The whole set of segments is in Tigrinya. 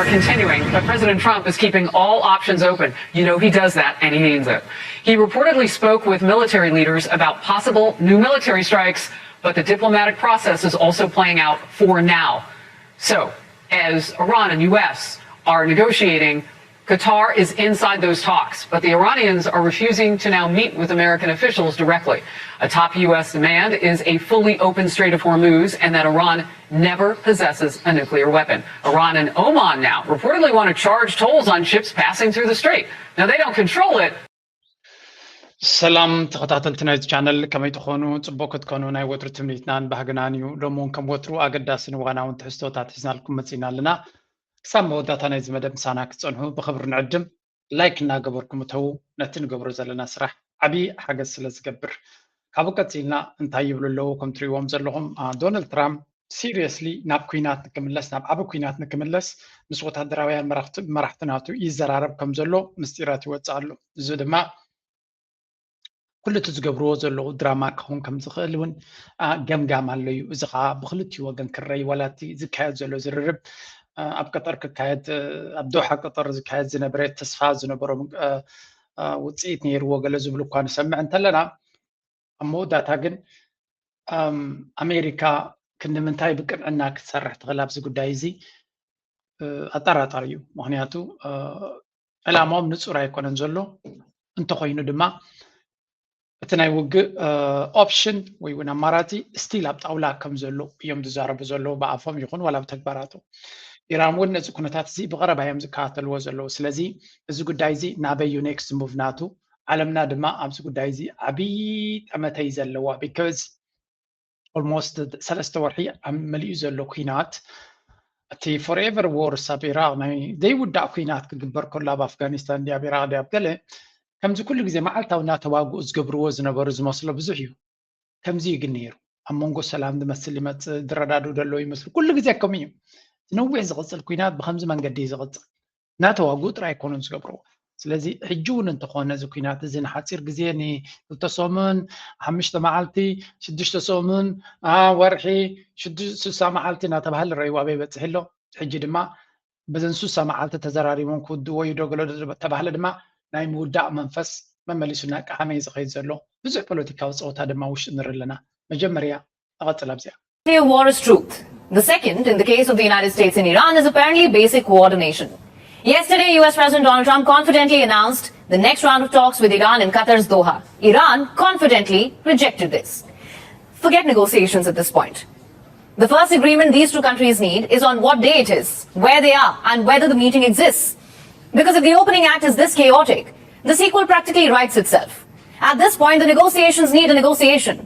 continuing, but President Trump is keeping all options open. You know he does that, and he means it. He reportedly spoke with military leaders about possible new military strikes, but the diplomatic process is also playing out for now. So, as Iran and U S are negotiating, Qatar is inside those talks, but the Iranians are refusing to now meet with American officials directly. A top U S demand is a fully open Strait of Hormuz and that Iran never possesses a nuclear weapon. Iran and Oman now reportedly want to charge tolls on ships passing through the strait. Now, they don't control it. ሰላም ተኸታተልቲ ናይዚ ቻነል፣ ከመይ ትኾኑ? ጽቡቅ ክትኮኑ ናይ ወትሩ ትምኒትናን ባህግናን እዩ። ሎሚ እውን ከም ወትሩ ኣገዳስን እዋናውን ትሕዝቶታት ሒዝናልኩም መጺና ኣለና። ክሳብ መወዳእታ ናይዚ መደብ ምሳና ክትጸንሑ ብኽብሪ ንዕድም። ላይክ እናገበርኩም እተዉ፣ ነቲ ንገብሮ ዘለና ስራሕ ዓብዪ ሓገዝ ስለ ዝገብር። ካብኡ ቀጺልና እንታይ ይብሉ ኣለዉ? ከም ትሪእዎም ዘለኹም፣ ዶናልድ ትራምፕ ሲሪየስሊ ናብ ኲናት ንክምለስ፣ ናብ ዓቢ ኲናት ንክምለስ፣ ምስ ወታደራውያን መራሕቲ ናቱ ይዘራረብ ከም ዘሎ ምስጢራት ይወጽእ ኣሎ። እዚ ድማ ኩሉ እቲ ዝገብርዎ ዘለዉ ድራማ ክኸውን ከም ዝኽእል እውን ገምጋም ኣሎ እዩ። እዚ ከዓ ብክልቲኡ ወገን ክረይ፣ ዋላ እቲ ዝካየድ ዘሎ ዝርርብ ኣብ ቀጠር ክካየድ፣ ኣብ ዶሓ ቀጠር ዝካየድ ዝነበረ ተስፋ ዝነበሮም ውፅኢት ነይርዎ ገለ ዝብሉ እኳ ንሰምዕ እንተለና፣ ኣብ መወዳእታ ግን ኣሜሪካ ክንዲ ምንታይ ብቅንዕና ክትሰርሕ ትኽእል ኣብዚ ጉዳይ እዚ ኣጠራጣሪ እዩ። ምክንያቱ ዕላማኦም ንፁር ኣይኮነን ዘሎ። እንተኮይኑ ድማ እቲ ናይ ውግእ ኦፕሽን ወይ እውን ኣማራፂ ስቲል ኣብ ጣውላ ከም ዘሎ እዮም ዝዛረቡ ዘለዉ፣ ብኣፎም ይኹን ዋላ ብተግባራቶም። ኢራን እውን ነዚ ኩነታት እዚ ብቐረባ እዮም ዝከታተልዎ ዘለዉ። ስለዚ እዚ ጉዳይ እዚ ናበይ እዩ ኔክስት ሙቭ ናቱ? ዓለምና ድማ ኣብዚ ጉዳይ እዚ ዓብዪ ጠመተ እዩ ዘለዋ። ቢካዝ ኦልሞስት ሰለስተ ወርሒ ኣብ መሊኡ ዘሎ ኩናት፣ እቲ ፎርኤቨር ዎርስ ኣብ ኢራቅ ናይ ዘይውዳእ ኩናት ክግበር ከሎ ኣብ ኣፍጋኒስታን ድያ ኣብ ኢራቅ ድያ ኣብ ገለ ከምዚ ኩሉ ግዜ መዓልታዊ እናተዋግኡ ዝገብርዎ ዝነበሩ ዝመስሎ ብዙሕ እዩ። ከምዚ እዩ ግን ነይሩ። ኣብ መንጎ ሰላም ዝመስል ይመፅእ፣ ዝረዳድኡ ደለዉ ይመስሉ። ኩሉ ግዜ ከምኡ እዩ። ነዊሕ ዝቕፅል ኩናት ብከምዚ መንገዲ እዩ ዝቕፅል። እናተዋግኡ ጥራይ ኣይኮኑን ዝገብርዎ። ስለዚ ሕጂ እውን እንተኾነ እዚ ኩናት እዚ ንሓፂር ግዜ ንክልተ ሰሙን፣ ሓሙሽተ መዓልቲ፣ ሽዱሽተ ሰሙን፣ ወርሒ፣ ሽዱሽተ ስሳ መዓልቲ እናተባህለ ረእይዎ ኣበይ በፅሒ ኣሎ። ሕጂ ድማ በዘን ስሳ መዓልቲ ተዘራሪቦም ክውድእዎ እዩ ዶ ገለ ዶ ተባህለ ድማ ናይ ምውዳእ መንፈስ መመሊሱ እናቀሃመ እዩ ዝኸይድ ዘሎ። ብዙሕ ፖለቲካዊ ፀወታ ድማ ውሽጢ ንርኢ ኣለና። መጀመርያ እቐፅል ኣብዚኣ። War is truth. The second, in the case of the United States and Iran, is apparently basic coordination. Yesterday, U S President Donald Trump confidently announced the next round of talks with Iran in Qatar's Doha. Iran confidently rejected this. Forget negotiations at this point. The first agreement these two countries need is on what day it is, where they are, and whether the meeting exists. Because if the opening act is this chaotic, the sequel practically writes itself. At this point, the negotiations need a negotiation.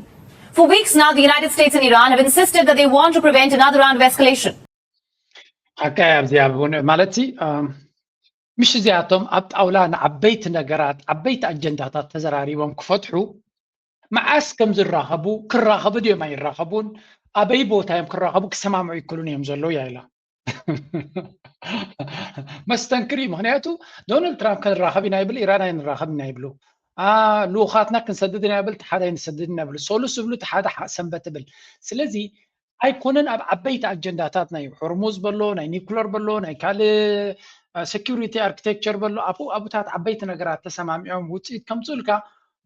For weeks now, the United States and Iran have insisted that they want to prevent another round of escalation. ሓካይ ኣብዚ ኣብ ማለት ሲ ምሽ እዚኣቶም ኣብ ጣውላ ንዓበይቲ ነገራት ዓበይቲ ኣጀንዳታት ተዘራሪቦም ክፈትሑ መዓስ ከም ዝራኸቡ ክራኸቡ ድዮም ኣይራኸቡን ኣበይ ቦታ እዮም ክራኸቡ ክሰማምዑ ይክሉን እዮም ዘለዉ እያ ኢላ። መስተንክር እዩ። ምክንያቱ ዶናልድ ትራምፕ ክንራኸብ ኢና ይብል፣ ኢራን ኣይንራኸብ ኢና ይብሉ። ልኡኻትና ክንሰድድ ኢና ይብል፣ ሓደ ኣይንሰድድ ኢና ይብሉ። ሶሉስ ዝብሉ ሓደ ሰንበት ይብል። ስለዚ ኣይኮነን ኣብ ዓበይቲ ኣጀንዳታት ናይ ሆርሙዝ በሎ ናይ ኒኩለር በሎ ናይ ካልእ ሴኪሪቲ ኣርኪቴክቸር በሎ ኣብኡ ኣብታት ዓበይቲ ነገራት ተሰማሚዖም ውፅኢት ከምፅኡልካ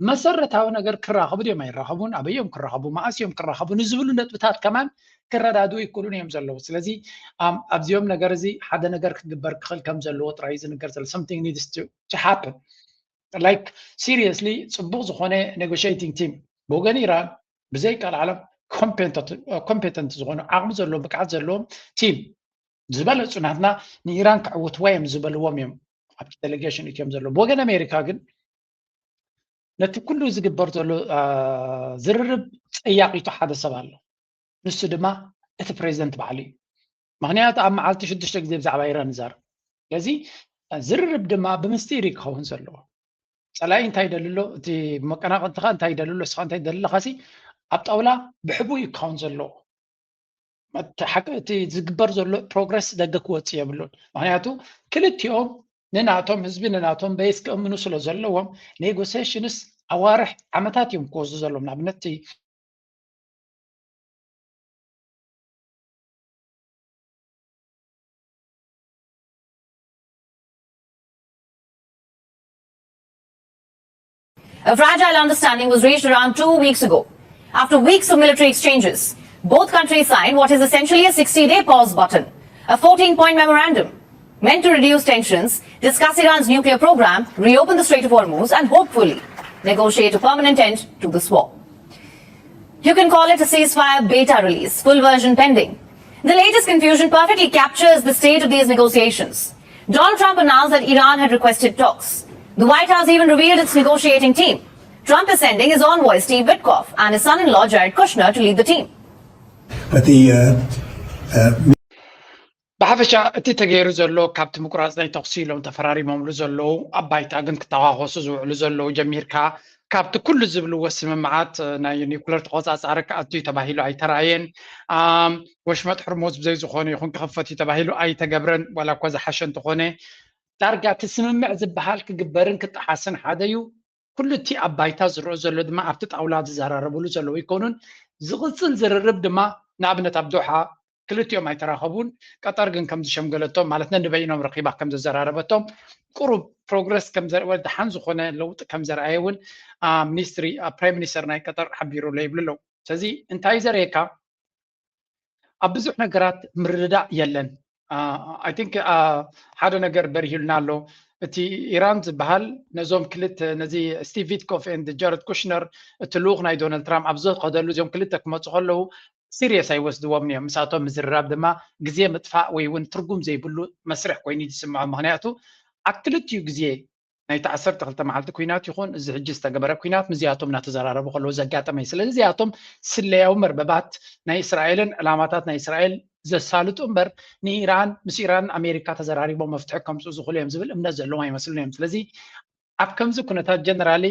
መሰረታዊ ነገር ክራኸቡ ድዮም ኣይራኸቡን ኣበይ እዮም ክራኸቡ መዓስ እዮም ክራኸቡ ንዝብሉ ነጥብታት ከማን ክረዳድኡ ይክእሉን እዮም ዘለዉ። ስለዚ ኣብዚኦም ነገር እዚ ሓደ ነገር ክግበር ክኽእል ከም ዘለዎ ጥራይ ዝንገር ዘሎ something needs to happen like seriously ፅቡቅ ዝኾነ negotiating team ብወገን ኢራን ብዘይ ቃል ዓለም ኮምፔተንት ዝኾኑ ዓቕሚ ዘለዎም ብቅዓት ዘለዎም ቲም ዝበለፁ ናትና ንኢራን ክዕውትዋ እዮም ዝበልዎም እዮም ኣብቲ ዴሌጌሽን እትዮም ዘለዉ። ብወገን ኣሜሪካ ግን ነቲ ኩሉ ዝግበር ዘሎ ዝርርብ ፀያቂቱ ሓደ ሰብ ኣሎ። ንሱ ድማ እቲ ፕሬዚደንት ባዕሉ እዩ። ምክንያቱ ኣብ መዓልቲ ሽዱሽተ ግዜ ብዛዕባ ኢራን ይዛረብ። ስለዚ ዝርርብ ድማ ብምስጢር እዩ ክኸውን ዘለዎ። ፀላኢ እንታይ ይደሊ ኣሎ፣ እቲ መቀናቀንትኻ እንታይ ይደሊ ኣሎ፣ እስኻ እንታይ ይደሊ ኣለኻሲ ኣብ ጣውላ ብሕቡእ እዩ ክኸውን ዘለዎ። እቲ ዝግበር ዘሎ ፕሮግረስ ደገ ክወፅእ የብሉን። ምክንያቱ ክልቲኦም ንናቶም ህዝቢ ንናቶም በየስ ክእምኑ ስለ ዘለዎም ኔጎሴሽንስ ኣዋርሕ ዓመታት እዮም ክወስዱ ዘለዎም። ንኣብነት A fragile understanding was reached around two weeks ago. After weeks of military exchanges, both countries signed what is essentially a sixty-day pause button, a fourteen-point memorandum meant to reduce tensions, discuss Iran's nuclear program, reopen the Strait of Hormuz, and hopefully negotiate a permanent end to this war. You can call it a ceasefire beta release, full version pending. The latest confusion perfectly captures the state of these negotiations. Donald Trump announced that Iran had requested talks. The White House even revealed its negotiating team. Trump is sending his envoy Steve Witkoff and his son-in-law Jared Kushner to lead the team. But the uh, uh, ብሓፈሻ እቲ ተገይሩ ዘሎ ካብቲ ምቁራፅ ናይ ተኩሲ ኢሎም ተፈራሪሞምሉ ዘለዉ ኣብ ባይታ ግን ክተኻኸሱ ዝውዕሉ ዘለዉ ጀሚርካ ካብቲ ኩሉ ዝብልዎ ስምምዓት ናይ ኒኩለር ተቆፃፃሪ ክኣቱ እዩ ተባሂሉ ኣይተራእየን። ኣም፣ ወሽመጥ ሕርሙዝ ብዘይ ዝኾነ ይኹን ክኽፈት እዩ ተባሂሉ ኣይተገብረን። ዋላ እኳ ዝሓሸ እንተኾነ ዳርጋ እቲ ስምምዕ ዝበሃል ክግበርን ክጠሓስን ሓደ እዩ። ኩሉ እቲ ኣብ ባይታ ዝረአ ዘሎ ድማ ኣብቲ ጣውላ ዝዘራረብሉ ዘለዉ ኣይኮኑን። ዝቕፅል ዝርርብ ድማ ንኣብነት ኣብ ዶሓ ክልቲኦም ኣይተራኸቡን። ቀጠር ግን ከም ዝሸምገለቶም ማለት ነንበይኖም ረኺባ ከም ዘዘራረበቶም ቁሩብ ፕሮግረስ ከም ዘርአ ደሓን ዝኾነ ለውጢ ከም ዘርኣየ እውን ሚኒስትሪ ፕራይም ሚኒስተር ናይ ቀጠር ሓቢሩ ኣሎ ይብሉ ኣለዉ። ስለዚ እንታይ ዘርእየካ ኣብ ብዙሕ ነገራት ምርድዳእ የለን። I think ሓደ ነገር በሪሂልና ኣሎ። እቲ ኢራን ዝበሃል ነዞም ክልተ ነዚ ስቲቭ ቪትኮፍ ኤንድ ጃረድ ኩሽነር እቲ ልኡኽ ናይ ዶናልድ ትራምፕ ኣብ ዝኸደሉ እዚኦም ክልተ ክመፁ ከለዉ ሲሪየስ ኣይወስድዎም እዮም። ምሳቶም ምዝርራብ ድማ ግዜ ምጥፋእ ወይ እውን ትርጉም ዘይብሉ መስርሕ ኮይኑ እዩ ዝስምዖም። ምክንያቱ ኣብ ክልቲኡ ግዜ ናይቲ ዓሰርተ ክልተ መዓልቲ ኲናት ይኹን እዚ ሕጂ ዝተገበረ ኲናት ምስዚኣቶም እናተዘራረቡ ከለዉ ዘጋጠመ እዩ። ስለዚ እዚኣቶም ስለያዊ መርበባት ናይ እስራኤልን ዕላማታት ናይ እስራኤል ዘሳልጡ እምበር ንኢራን ምስ ኢራን ኣሜሪካ ተዘራሪቦም መፍትሒ ከምፅኡ ዝኽእሉ እዮም ዝብል እምነት ዘለዎም ኣይመስሉን እዮም። ስለዚ ኣብ ከምዚ ኩነታት ጀነራሊ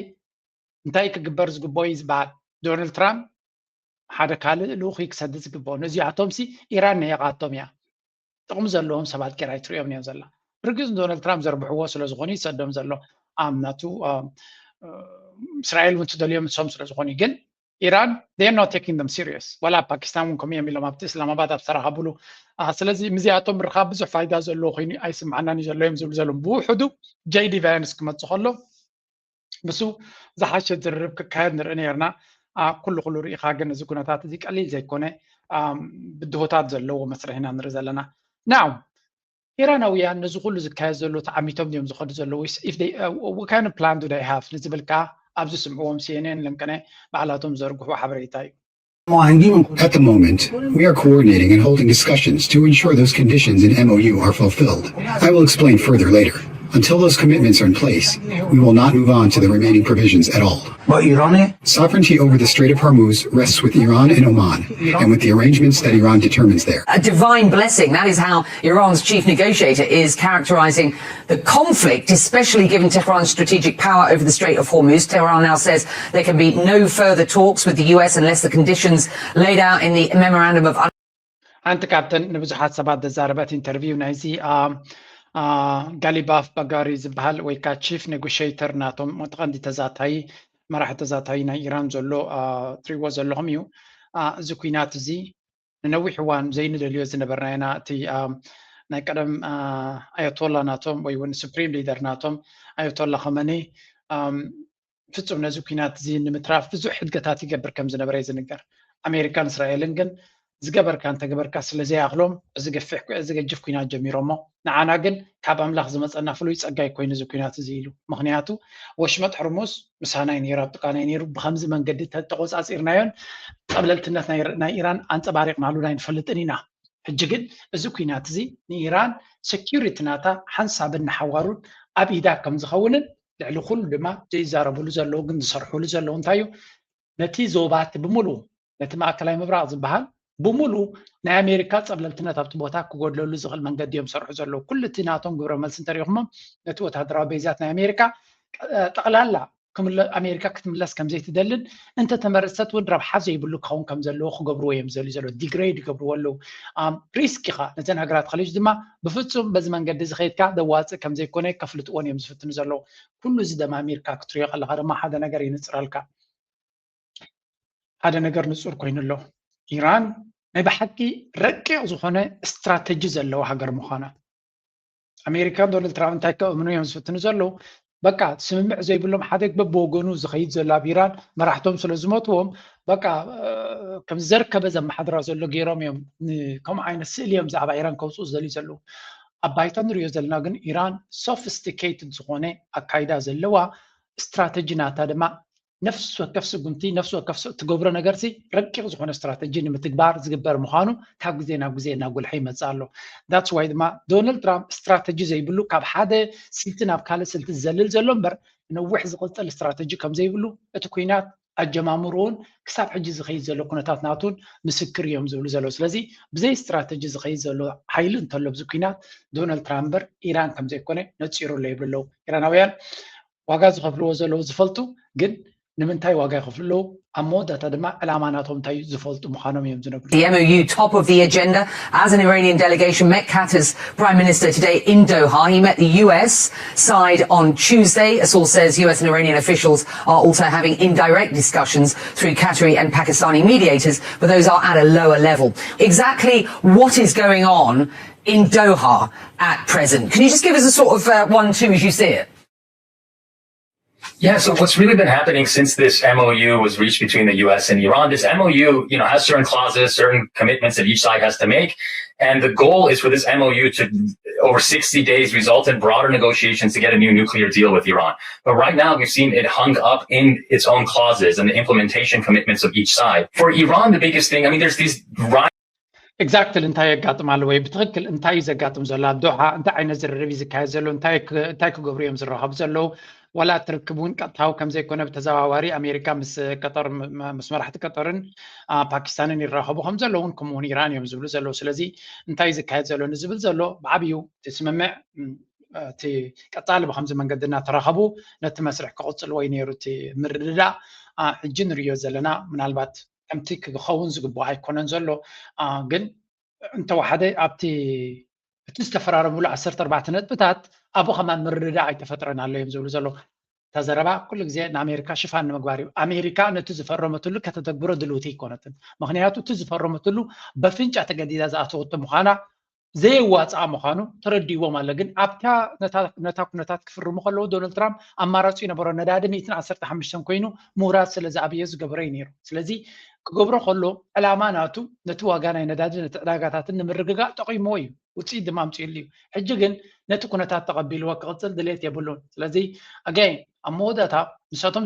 እንታይ ክግበር ዝግበኦ እዩ ዝበሃል? ዶናልድ ትራምፕ ሓደ ካልእ ልኡኽ እዩ ክሰድድ ዝግበኦ። ነዚኣቶም ሲ ኢራን ነየቓቶም እያ። ጥቕሚ ዘለዎም ሰባት ገይራ ኣይትርእዮም እዮም ዘላ። ርግፅ ንዶናልድ ትራምፕ ዘርብሕዎ ስለ ዝኾኑ ይሰዶም ዘሎ ኣም ናቱ እስራኤል እውን ትደልዮም ንሶም ስለ ዝኾኑ ግን ኢራን they are not taking them serious። ዋላ ኣብ ፓኪስታን እውን ከምኡ እዮም ኢሎም ኣብቲ እስላማባድ ኣብ ዝተራኸብሉ። ስለዚ ምስዚኣቶም ምርኻብ ብዙሕ ፋይዳ ዘለዎ ኮይኑ ኣይስምዓናን እዩ ዘሎ እዮም ዝብሉ ዘለዉ። ብውሕዱ ጀይ ዲ ቫንስ ክመፅእ ከሎ ምስ ዝሓሸ ዝርርብ ክካየድ ንርኢ ነርና። ኩሉ ኩሉ ርኢኻ ግን እዚ ኩነታት እዚ ቀሊል ዘይኮነ ብድሆታት ዘለዎ መስርሕ ኢና ንርኢ ዘለና። ናው ኢራናውያን ነዚ ኩሉ ዝካየድ ዘሎ ተዓሚቶም ድዮም ዝኸዱ ዘለዉ kind of plan do they have ንዝብል ከዓ ኣብዚ ስምዕዎም ሲኤንኤን ልንቅነ ባዕላቶም ዘርግሑ ሓበሬታ እዩ። At the moment, we are coordinating and holding discussions to ensure those conditions in M O U are fulfilled. I will explain further later. Until those commitments are in place, we will not move on to the remaining provisions at all. But Iran? Sovereignty over the Strait of Hormuz rests with Iran and Oman, and with the arrangements that Iran determines there. A divine blessing. That is how Iran's chief negotiator is characterizing the conflict, especially given Tehran's strategic power over the Strait of Hormuz. Tehran now says there can be no further talks with the U S unless the conditions laid out in the memorandum of ሓንቲ ካብተን ንብዙሓት ሰባት ዘዛረበት ኢንተርቪው ናይዚ ጋሊባፍ ባጋሪ ዝበሃል ወይ ከዓ ቺፍ ኔጎሽተር ናቶም ቀንዲ ተዛታይ መራሒ ተዛታይ ናይ ኢራን ዘሎ ትሪእዎ ዘለኹም እዩ። እዚ ኩናት እዚ ንነዊሕ እዋን ዘይንደልዮ ዝነበርና ኢና። እቲ ናይ ቀደም ኣያቶላ ናቶም ወይ እውን ሱፕሪም ሊደር ናቶም ኣያቶላ ኸመኒ ፍጹም ነዚ ኲናት እዚ ንምትራፍ ብዙሕ ሕድገታት ይገብር ከም ዝነበረ እዩ ዝንገር። ኣሜሪካን እስራኤልን ግን ዝገበርካ እንተገበርካ ስለ ዘይኣኽሎም እዚ ገፊሕ እዚ ገጅፍ ኲናት ጀሚሮሞ ንዓና ግን ካብ ኣምላኽ ዝመጸና ፍሉይ ጸጋይ ኮይኑ እዚ ኲናት እዚ ኢሉ። ምኽንያቱ ወሽመጥ ሕርሙዝ ምሳና እዩ ነይሩ፣ ኣብ ጥቃና እዩ ነይሩ። ብኸምዚ መንገዲ ተቆጻጺርናዮን ጸብለልትነት ናይ ኢራን ኣንጸባሪቕናሉን ኣይንፈልጥን ኢና። ሕጂ ግን እዚ ኲናት እዚ ንኢራን ሰኪሪቲ ናታ ሓንሳብን ንሓዋሩን ኣብ ኢዳ ከም ዝኸውንን ልዕሊ ኩሉ ድማ ዘይዛረብሉ ዘለዉ ግን ዝሰርሕሉ ዘለዉ እንታይ እዩ ነቲ ዞባ እቲ ብምሉኡ ነቲ ማእከላይ ምብራቕ ዝበሃል ብምሉኡ ናይ ኣሜሪካ ጸብለልትነት ኣብቲ ቦታ ክጎድለሉ ዝኽእል መንገዲ እዮም ዝሰርሑ ዘለዉ። ኩሉ እቲ ናቶም ግብረ መልሲ እንተሪኢኹሞ ነቲ ወታደራዊ ቤዛት ናይ ኣሜሪካ ጠቕላላ ኣሜሪካ ክትምለስ ከም ዘይትደልን እንተተመረፀት እውን ረብሓ ዘይብሉ ክኸውን ከም ዘለዎ ክገብርዎ እዮም ዝደልዩ ዘለዉ። ዲግሬድ ይገብርዎ ኣለዉ። ሪስክ ኢኻ ነዘን ሃገራት ከሊጅ ድማ ብፍፁም በዚ መንገዲ እዚ ከይድካ ዘዋፅእ ከም ዘይኮነ ከፍልጥዎን እዮም ዝፍትኑ ዘለዉ። ኩሉ እዚ ደማሚርካ ክትሪኦ ከለኻ ድማ ሓደ ነገር ይንፅረልካ። ሓደ ነገር ንፁር ኮይኑ ኣሎ። ኢራን ናይ ብሓቂ ረቂቕ ዝኾነ ስትራተጂ ዘለዋ ሃገር ምዃና ኣሜሪካን ዶናልድ ትራምፕ እንታይ ከእምኑ እዮም ዝፍትኑ ዘለዉ? በቃ ስምምዕ ዘይብሎም ሓደ በብወገኑ ዝኸይድ ዘሎ ኣብ ኢራን መራሕቶም ስለ ዝመትዎም በቃ ከም ዘርከበ ዘመሓድራ ዘሎ ገይሮም እዮም። ከምኡ ዓይነት ስእሊ እዮም ብዛዕባ ኢራን ከውፅኡ ዝደልዩ ዘለዉ። ኣብ ባይታ ንሪኦ ዘለና ግን ኢራን ሶፊስቲኬትድ ዝኾነ ኣካይዳ ዘለዋ ስትራተጂ ናታ ድማ ነፍሲ ወከፍ ስጉምቲ ነፍሲ ወከፍ ትገብሮ ነገርሲ ረቂቕ ዝኾነ ስትራተጂ ንምትግባር ዝግበር ምዃኑ ካብ ግዜ ናብ ግዜ እናጎልሐ ይመፅእ ኣሎ። ዳትስ ዋይ ድማ ዶናልድ ትራምፕ ስትራተጂ ዘይብሉ ካብ ሓደ ስልቲ ናብ ካልእ ስልቲ ዝዘልል ዘሎ እምበር ነዊሕ ዝቕፅል ስትራተጂ ከም ዘይብሉ እቲ ኩናት ኣጀማምርኡን ክሳብ ሕጂ ዝኸይድ ዘሎ ኩነታት ናቱን ምስክር እዮም ዝብሉ ዘለዉ። ስለዚ ብዘይ ስትራተጂ ዝኸይድ ዘሎ ሓይሊ እንተሎ ኣብዚ ኩናት ዶናልድ ትራምፕ እምበር ኢራን ከም ዘይኮነ ነፂሩ ኣሎ ይብሉ ኣለዉ። ኢራናውያን ዋጋ ዝኸፍልዎ ዘለዉ ዝፈልጡ ግን ንምንታይ ዋጋ ይኸፍሉ ኣለዉ? ኣብ መወዳእታ ድማ ዕላማ ናቶም እንታይ እዩ ዝፈልጡ ምዃኖም እዮም ዝነግሩ። The M O U top of the agenda as an Iranian delegation met Qatar's Prime Minister today in Doha. He met the U S side on Tuesday. A source says U S and Iranian officials are also having indirect discussions through Qatari and Pakistani mediators, but those are at a lower level. Exactly what is going on in Doha at present? Can you just give us a sort of uh, one two as you see it? Yeah, so what's really been happening since this M O U was reached between the U S and Iran, this M O U, you know, has certain clauses, certain commitments that each side has to make. And the goal is for this M O U to, over sixty days, result in broader negotiations to get a new nuclear deal with Iran. But right now, we've seen it hung up in its own clauses and the implementation commitments of each side. For Iran, the biggest thing, I mean, there's these exactly እንታይ የጋጥም ኣሎ ወይ ብትኽክል እንታይ እዩ ዘጋጥም ዘሎ ኣብ ዶሓ እንታይ ዓይነት ዝርርብ እዩ ዝካየድ ዘሎ እንታይ ክገብሩ እዮም ዝራኸቡ ዘለዉ ዋላ እቲ ርክብ እውን ቀጥታዊ ከም ዘይኮነ ብተዘዋዋሪ ኣሜሪካ ምስ ቀጠር ምስ መራሕቲ ቀጠርን ፓኪስታንን ይራኸቡ ከም ዘለውን ከምኡውን ኢራን እዮም ዝብሉ ዘለዉ ስለዚ እንታይ ዝካየድ ዘሎ ንዝብል ዘሎ ብዓብዩ እቲ ስምምዕ እቲ ቀፃሊ ብከምዚ መንገዲ እናተራኸቡ ነቲ መስርሕ ክቕፅልዎ እዩ ነይሩ እቲ ምርድዳእ ሕጂ ንርእዮ ዘለና ምናልባት ከምቲ ክኸውን ዝግብኦ ኣይኮነን ዘሎ ግን እንተወሓደ ኣብቲ እቲ ዝተፈራረምሉ ዓሰርተ ኣርባዕተ ነጥብታት ኣብኡ ከማን ምርድዳእ ኣይተፈጥረን ኣሎ እዮም ዝብሉ ዘለዉ ተዘረባ ኩሉ ግዜ ንኣሜሪካ ሽፋን ንምግባር እዩ ኣሜሪካ ነቲ ዝፈረመትሉ ከተተግብሮ ድልውቲ ኣይኮነትን ምክንያቱ እቲ ዝፈረመትሉ በፍንጫ ተገዲዳ ዝኣተወቶ ምዃና ዘየዋፅኣ ምዃኑ ተረዲዎም ኣሎ ግን ኣብታ ነታ ኩነታት ክፍርሙ ከለዉ ዶናልድ ትራምፕ ኣማራፂ ነበሮ ነዳዲ ሚእትን ዓሰርተ ሓሙሽተን ኮይኑ ምውራድ ስለ ዝኣብየ ዝገበሮ እዩ ነይሩ ስለዚ ክገብሮ ከሎ ዕላማ ናቱ ነቲ ዋጋ ናይ ነዳዲ ነቲ ዕዳጋታትን ንምርግጋእ ጠቂምዎ እዩ ውፅኢት ድማ ኣምፅእሉ እዩ ሕጂ ግን ነቲ ኩነታት ተቐቢልዎ ክቕፅል ድሌት የብሉን ስለዚ ኣጋይ ኣብ መወዳእታ ንሳቶም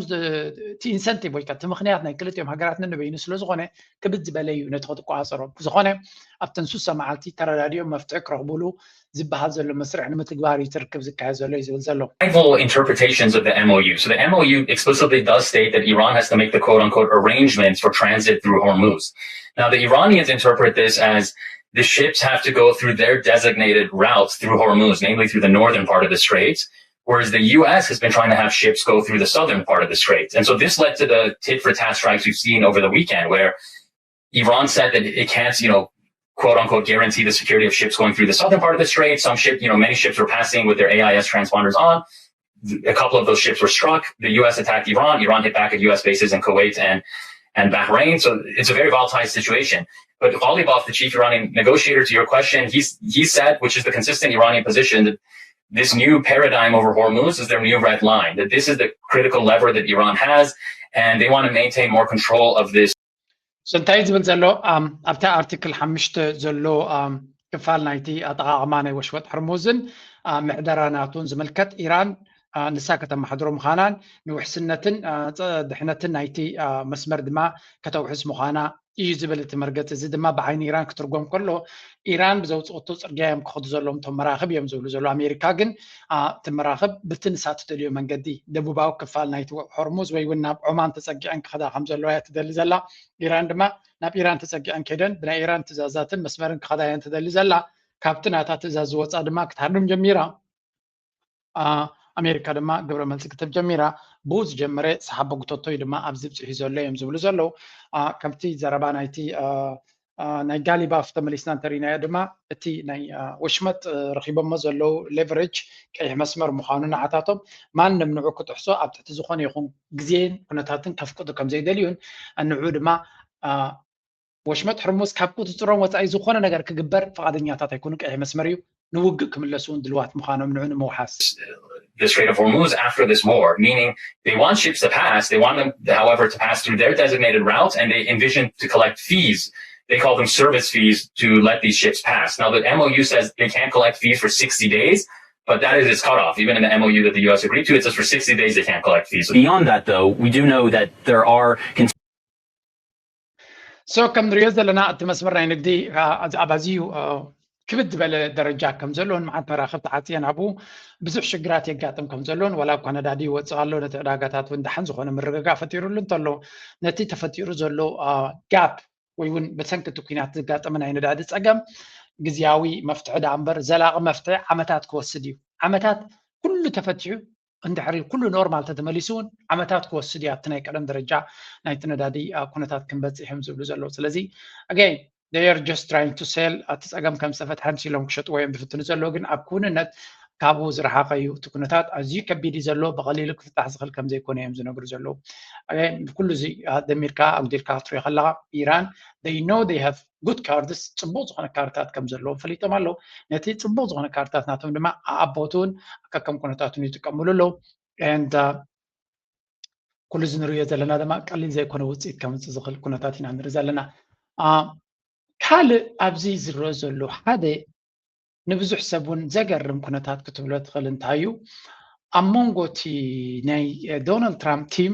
እቲ ኢንሰንቲቭ ወይ እቲ ምክንያት ናይ ክልቲኦም ሃገራት ነንበይኑ ስለ ዝኾነ ክብድ ዝበለ እዩ ነቲ ክትቆፃፀሮ ብዝኾነ ኣብተን ሱሳ መዓልቲ ተረዳዲኦም መፍትሒ ክረኽቡሉ ዝበሃል ዘሎ መስርሕ ንምትግባር እዩ ትርክብ ዝካየድ ዘሎ እዩ ዝብል ዘሎ Rival interpretations of the M O U. So the M O U explicitly does state that Iran has to make the quote unquote arrangements for transit through Hormuz. Now the Iranians interpret this as the ships have to go through their designated routes through Hormuz, namely through the northern part of the straits. Whereas the U S has been trying to have ships go through the southern part of the straits. And so this led to the tit for tat strikes we've seen over the weekend, where Iran said that it can't, you know, quote unquote, guarantee the security of ships going through the southern part of the strait. Some ship, you know, many ships were passing with their A I S transponders on. A couple of those ships were struck. The U S attacked Iran. Iran hit back at U S bases in Kuwait and, and Bahrain. So it's a very volatile situation. But Ghalibaf, the chief Iranian negotiator, to your question, he's, he said, which is the consistent Iranian position, that this new paradigm over Hormuz is their new red line, that this is the critical lever that Iran has, and they want to maintain more control of this. So እንታይ ዝብል ዘሎ ኣብታ ኣርቲክል ሓሙሽተ ዘሎ ክፋል ናይቲ ኣጠቓቕማ ናይ ወሽወጥ ሕርሙዝን ምሕደራ ናቱን ዝምልከት ኢራን ንሳ ከተመሓድሮ ምዃናን ንውሕስነትን ድሕነትን ናይቲ መስመር ድማ ከተውሕስ ምዃና እዩ ዝብል እቲ መርገፂ እዚ ድማ ብዓይኒ ኢራን ክትርጎም ከሎ ኢራን ብዘውፅኦቶ ፅርግያ እዮም ክኸዱ ዘለዎም እቶም መራኽብ እዮም ዝብሉ ዘለዉ ኣሜሪካ ግን እቲ መራኽብ ብቲ ንሳ ትደልዮ መንገዲ ደቡባዊ ክፋል ናይቲ ሆርሙዝ ወይ እውን ናብ ዖማን ተፀጊዐን ክኸዳ ከም ዘለዋ እያ ትደሊ ዘላ ኢራን ድማ ናብ ኢራን ተፀጊዐን ከይደን ብናይ ኢራን ትእዛዛትን መስመርን ክኸዳ እየን ትደሊ ዘላ ካብቲ ናታ ትእዛዝ ዝወፃ ድማ ክትሃርም ጀሚራ ኣሜሪካ ድማ ግብረ መልሲ ክትብ ጀሚራ ብኡ ዝጀመረ ሰሓቦ ጉተቶ እዩ ድማ ኣብዚ ብፅሒ ዘሎ እዮም ዝብሉ ዘለዉ ከምቲ ዘረባ ናይቲ ናይ ጋሊባፍ ተመሊስና እንተሪናዮ ድማ እቲ ናይ ወሽመጥ ረኪቦሞ ዘለዉ ሌቨሬጅ ቀይሕ መስመር ምዃኑ ንዓታቶም ማንም ንዑ ክጥሕሶ ኣብ ትሕቲ ዝኾነ ይኹን ግዜን ኩነታትን ከፍቅዱ ከም ዘይደልዩን ንዑ ድማ ወሽመጥ ሕርሙዝ ካብ ቁፅፅሮም ወፃኢ ዝኾነ ነገር ክግበር ፍቓደኛታት ኣይኮኑ ቀይሕ መስመር እዩ ንውግእ ክምለሱ እውን ድልዋት ምዃኖም ንዑ ንምውሓስ the Strait of Hormuz after this war, meaning they want ships to pass. They want them, however, to pass through their designated routes, and they envision to collect fees. They call them service fees to let these ships pass. Now, the M O U says they can't collect fees for sixty days, but that is its cutoff. Even in the M O U that the U S agreed to, it says for sixty days they can't collect fees. Beyond that, though, we do know that there are so ከም ንሪኦ ዘለና እቲ መስመር ናይ ንግዲ ኣብ ኣዝዩ ክብድ ዝበለ ደረጃ ከም ዘለውን መዓት መራኽብ ተዓፅየን ኣብኡ ብዙሕ ሽግራት የጋጥም ከም ዘለውን ዋላ እኳ ነዳዲ ይወፅእ ኣሎ ነቲ ዕዳጋታት እውን ደሓን ዝኾነ ምርግጋእ ፈጢሩሉ እንተሎ ነቲ ተፈጢሩ ዘሎ ጋፕ ወይ እውን ብሰንኪ እቲ ኩናት ዝጋጠመ ናይ ነዳዲ ፀገም ግዝያዊ መፍትሒ ደኣ እምበር ዘላቒ መፍትሒ ዓመታት ክወስድ እዩ። ዓመታት ኩሉ ተፈቲሑ እንድሕሪ ኩሉ ኖርማል ተተመሊሱ እውን ዓመታት ክወስድ እዩ ኣብቲ ናይ ቀደም ደረጃ ናይቲ ነዳዲ ኩነታት ክንበፅሕ እዮም ዝብሉ ዘለዉ። ስለዚ again they are just trying to sell እቲ ፀገም ከም ዝተፈትሐ ምሲሎም ክሸጥዎ እዮም ዝፍትኑ ዘለዉ፣ ግን ኣብ ክውንነት ካብኡ ዝረሓቐ እዩ እቲ ኩነታት ኣዝዩ ከቢድ እዩ ዘሎ፣ ብቐሊሉ ክፍታሕ ዝኽእል ከም ዘይኮነ እዮም ዝነግሩ ዘለዉ። ኩሉ እዚ ደሚርካ ኣጉዲልካ ክትሪኦ ከለኻ ኢራን they know they have good cards ፅቡቕ ዝኾነ ካርድታት ከም ዘለዎም ፈሊጦም ኣለዉ። ነቲ ፅቡቕ ዝኾነ ካርድታት ናቶም ድማ ኣኣቦቱ እውን ከከም ኩነታቱን ይጥቀምሉ ኣለዉ። And ኩሉ እዚ ንሪኦ ዘለና ድማ ቀሊል ዘይኮነ ውፅኢት ከምፅእ ዝኽእል ኩነታት ኢና ንርኢ ዘለና። ካልእ ኣብዚ ዝረአ ዘሎ ሓደ ንብዙሕ ሰብ እውን ዘገርም ኩነታት ክትብሎ ትኽእል እንታይ እዩ? ኣብ መንጎ እቲ ናይ ዶናልድ ትራምፕ ቲም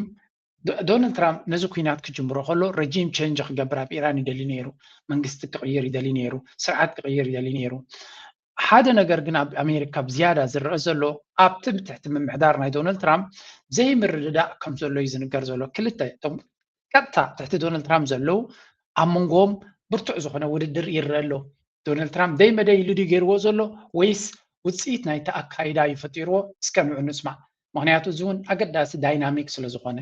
ዶናልድ ትራምፕ ነዚ ኩናት ክጅምሮ ከሎ ረጂም ቸንጅ ክገብር ኣብ ኢራን ይደሊ ነይሩ፣ መንግስቲ ክቕይር ይደሊ ነይሩ፣ ስርዓት ክቕይር ይደሊ ነይሩ። ሓደ ነገር ግን ኣብ ኣሜሪካ ብዝያዳ ዝረአ ዘሎ ኣብቲ ትሕቲ ምምሕዳር ናይ ዶናልድ ትራምፕ ዘይምርድዳእ ከም ዘሎ እዩ ዝንገር ዘሎ። ክልተ እቶም ቀጥታ ትሕቲ ዶናልድ ትራምፕ ዘለዉ ኣብ መንጎም ብርቱዕ ዝኾነ ውድድር ይረአ ኣሎ። ዶናልድ ትራምፕ ደይ መደይ ኢሉ ድዩ ገይርዎ ዘሎ ወይስ ውፅኢት ናይቲ ኣካይዳ እዩ ፈጢርዎ? እስከ ንዑ ንስማዕ። ምክንያቱ እዚ እውን ኣገዳሲ ዳይናሚክ ስለ ዝኾነ።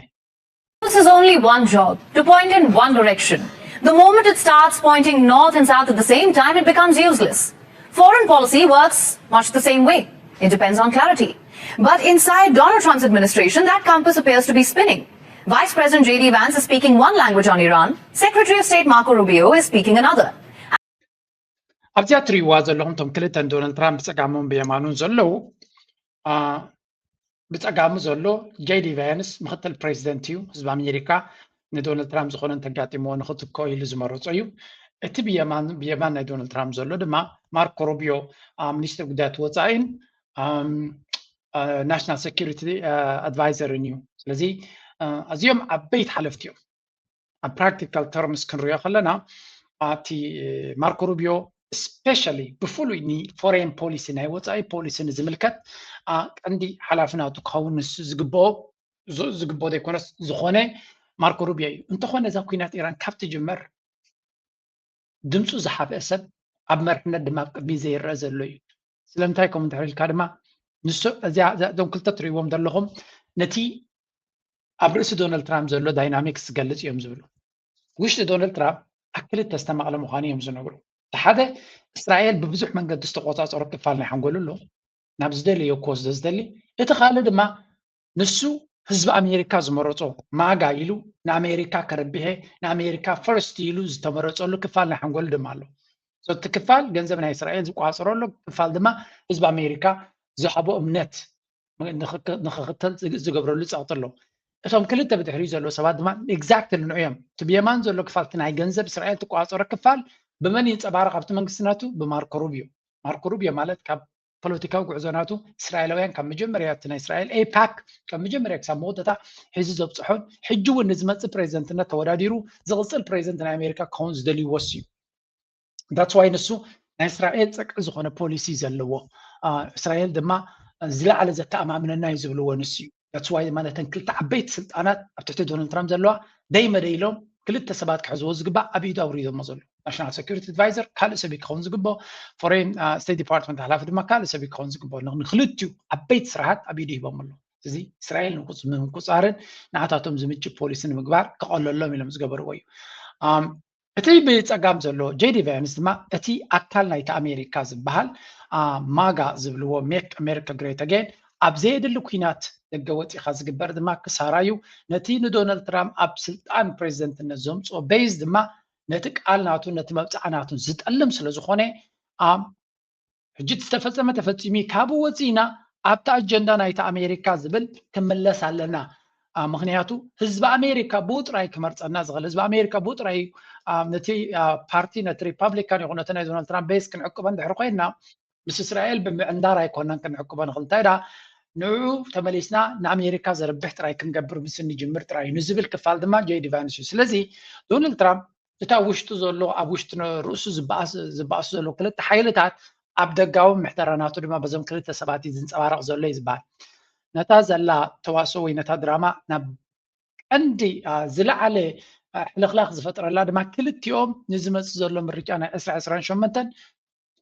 This is only one job to point in one direction. The moment it starts pointing north and south at the same time, it becomes useless. Foreign policy works much the same way. It depends on clarity. But inside Donald Trump's administration, that compass appears to be spinning. Vice President J D Vance is speaking one language on Iran, Secretary of State Marco Rubio is speaking another. ኣብዚኣ ትሪእዋ ዘለኹም እቶም ክልተ ዶናልድ ትራምፕ ብፀጋሞም ብየማኑን ዘለዉ ብፀጋሙ ዘሎ ጄዲ ቫንስ ምክትል ፕሬዚደንት እዩ። ህዝቢ ኣሜሪካ ንዶናልድ ትራምፕ ዝኾነ እንተጋጢምዎ ንክትክኦ ኢሉ ዝመረፆ እዩ። እቲ ብየማን ብየማን ናይ ዶናልድ ትራምፕ ዘሎ ድማ ማርኮ ሩቢዮ ሚኒስትር ጉዳያት ወፃኢን ናሽናል ሴኪሪቲ ኣድቫይዘርን እዩ። ስለዚ ኣዝዮም ዓበይቲ ሓለፍቲ እዮም። ኣብ ፕራክቲካል ተርምስ ክንሪኦ ከለና እቲ ማርኮ ሩቢዮ ስፔሻሊ ብፍሉይ ንፎሬን ፖሊሲ ናይ ወፃኢ ፖሊሲ ንዝምልከት ቀንዲ ሓላፊ ናቱ ክኸውን ንሱ ዝግብኦ ዝግብኦ ዘይኮነስ ዝኾነ ማርኮ ሩቢዮ እዩ። እንተኾነ እዛ ኩናት ኢራን ካብ ትጅመር ድምፁ ዝሓፍአ ሰብ ኣብ መርሕነት ድማ ኣብ ቅድሚ ዘይረአ ዘሎ እዩ። ስለምንታይ ከምኡ እንድሕር ኢልካ ድማ ንሱ እዚኣ እዞም ክልተ ትሪእዎም ዘለኹም ነቲ ኣብ ርእሲ ዶናልድ ትራምፕ ዘሎ ዳይናሚክስ ዝገልፅ እዮም ዝብሉ። ውሽጢ ዶናልድ ትራምፕ ኣብ ክልተ ዝተመቕለ ምዃኑ እዮም ዝነግሩ። እቲ ሓደ እስራኤል ብብዙሕ መንገዲ ዝተቆፃፀሮ ክፋል ናይ ሓንጎሉ ኣሎ ናብ ዝደለዮ ክወስዶ ዝደሊ። እቲ ካልእ ድማ ንሱ ህዝቢ ኣሜሪካ ዝመረፆ ማጋ ኢሉ ንኣሜሪካ ከረብሔ ንኣሜሪካ ፈርስት ኢሉ ዝተመረፀሉ ክፋል ናይ ሓንጎሉ ድማ ኣሎ። እቲ ክፋል ገንዘብ ናይ እስራኤል ዝቋፅረሉ ክፋል ድማ ህዝቢ ኣሜሪካ ዝሃቦ እምነት ንክክተል ዝገብረሉ ፀቕጢ ኣሎ። እቶም ክልተ ብድሕሪኡ ዘለዉ ሰባት ድማ ኤግዛክትሊ ንዑ እዮም። እቲ ብየማን ዘሎ ክፋል እቲ ናይ ገንዘብ እስራኤል ትቋፀሮ ክፋል ብመን ይንፀባረቕ ኣብቲ መንግስቲ ናቱ? ብማርኮ ሩቢዮ። ማርኮ ሩቢዮ ማለት ካብ ፖለቲካዊ ጉዕዞ ናቱ እስራኤላውያን ካብ መጀመርያ እቲ ናይ እስራኤል ኤፓክ ካብ መጀመርያ ክሳብ መወዳእታ ሒዙ ዘብፅሖን ሕጂ እውን ንዝመፅእ ፕሬዚደንትነት ተወዳዲሩ ዝቕፅል ፕሬዚደንት ናይ ኣሜሪካ ክኸውን ዝደልይዎስ እዩ። That's why ንሱ ናይ እስራኤል ፀቅዒ ዝኾነ ፖሊሲ ዘለዎ እስራኤል ድማ ዝለዓለ ዘተኣማምነና እዩ ዝብልዎ ንሱ እዩ። That's why ድማ ነተን ክልተ ዓበይቲ ስልጣናት ኣብ ትሕቲ ዶናልድ ትራምፕ ዘለዋ ደይ መደይ ኢሎም ክልተ ሰባት ክሕዝዎ ዝግባእ ኣብ ኢዱ ኣውሪዶሞ ዘሎ ናሽናል ሴኩሪቲ ኣድቫይዘር ካልእ ሰብ ክኸውን ዝግብኦ፣ ፎሬን ስቴት ዲፓርትመንት ሓላፊ ድማ ካልእ ሰብ ክኸውን ዝግብኦ። ንክልቲኡ ዓበይቲ ስራሓት ኣብ ኢዱ ሂቦም ኣሎ። እዚ እስራኤል ንምቁፃርን ንዓታቶም ዝምችእ ፖሊሲ ንምግባር ክቐለሎም ኢሎም ዝገበርዎ እዩ። እቲ ብፀጋም ዘሎ ጄዲ ቫንስ ድማ እቲ ኣካል ናይቲ ኣሜሪካ ዝበሃል ማጋ ዝብልዎ ሜክ ኣሜሪካ ግሬት ኣጌን ኣብ ዘየድሊ ኩናት ደገ ወፂኻ ዝግበር ድማ ክሳራ እዩ። ነቲ ንዶናልድ ትራምፕ ኣብ ስልጣን ፕሬዚደንትነት ዘምፅኦ ቤዝ ድማ ነቲ ቃል ናቱ ነቲ መብፅዓ ናቱ ዝጠልም ስለዝኾነ ሕጂ ዝተፈፀመ ተፈፂሙ ካብኡ ወፂእና ኣብቲ ኣጀንዳ ናይቲ ኣሜሪካ ዝብል ክምለስ ኣለና። ምክንያቱ ህዝቢ ኣሜሪካ ብኡ ጥራይ ክመርፀና ዝኽእል፣ ህዝቢ ኣሜሪካ ብኡ ጥራይ ነቲ ፓርቲ፣ ነቲ ሪፓብሊካን ይኹን ነቲ ናይ ዶናልድ ትራምፕ ቤስ ክንዕቅበን ድሕሪ ኮይንና፣ ምስ እስራኤል ብምዕንዳር ኣይኮነን ክንዕቅቦ ንኽእል። እንታይ ዳ ንዕኡ ተመሊስና ንኣሜሪካ ዘርብሕ ጥራይ ክንገብር ምስ እንጅምር ጥራይ እዩ ንዝብል ክፋል ድማ ጄዲ ቫንስ እዩ። ስለዚ ዶናልድ ትራምፕ እቲ ኣብ ውሽጡ ዘሎ፣ ኣብ ውሽጢ ርእሱ ዝበኣሱ ዘሎ ክልተ ሓይልታት ኣብ ደጋዊ ምሕደራ ናቱ ድማ በዞም ክልተ ሰባት እዩ ዝንፀባረቕ ዘሎ እዩ ዝበሃል። ነታ ዘላ ተዋስኦ ወይ ነታ ድራማ ናብ ቀንዲ ዝለዓለ ሕልኽላኽ ዝፈጥረላ ድማ ክልቲኦም ንዝመፅእ ዘሎ ምርጫ ናይ ዕስራ ዕስራን ሸሞንተን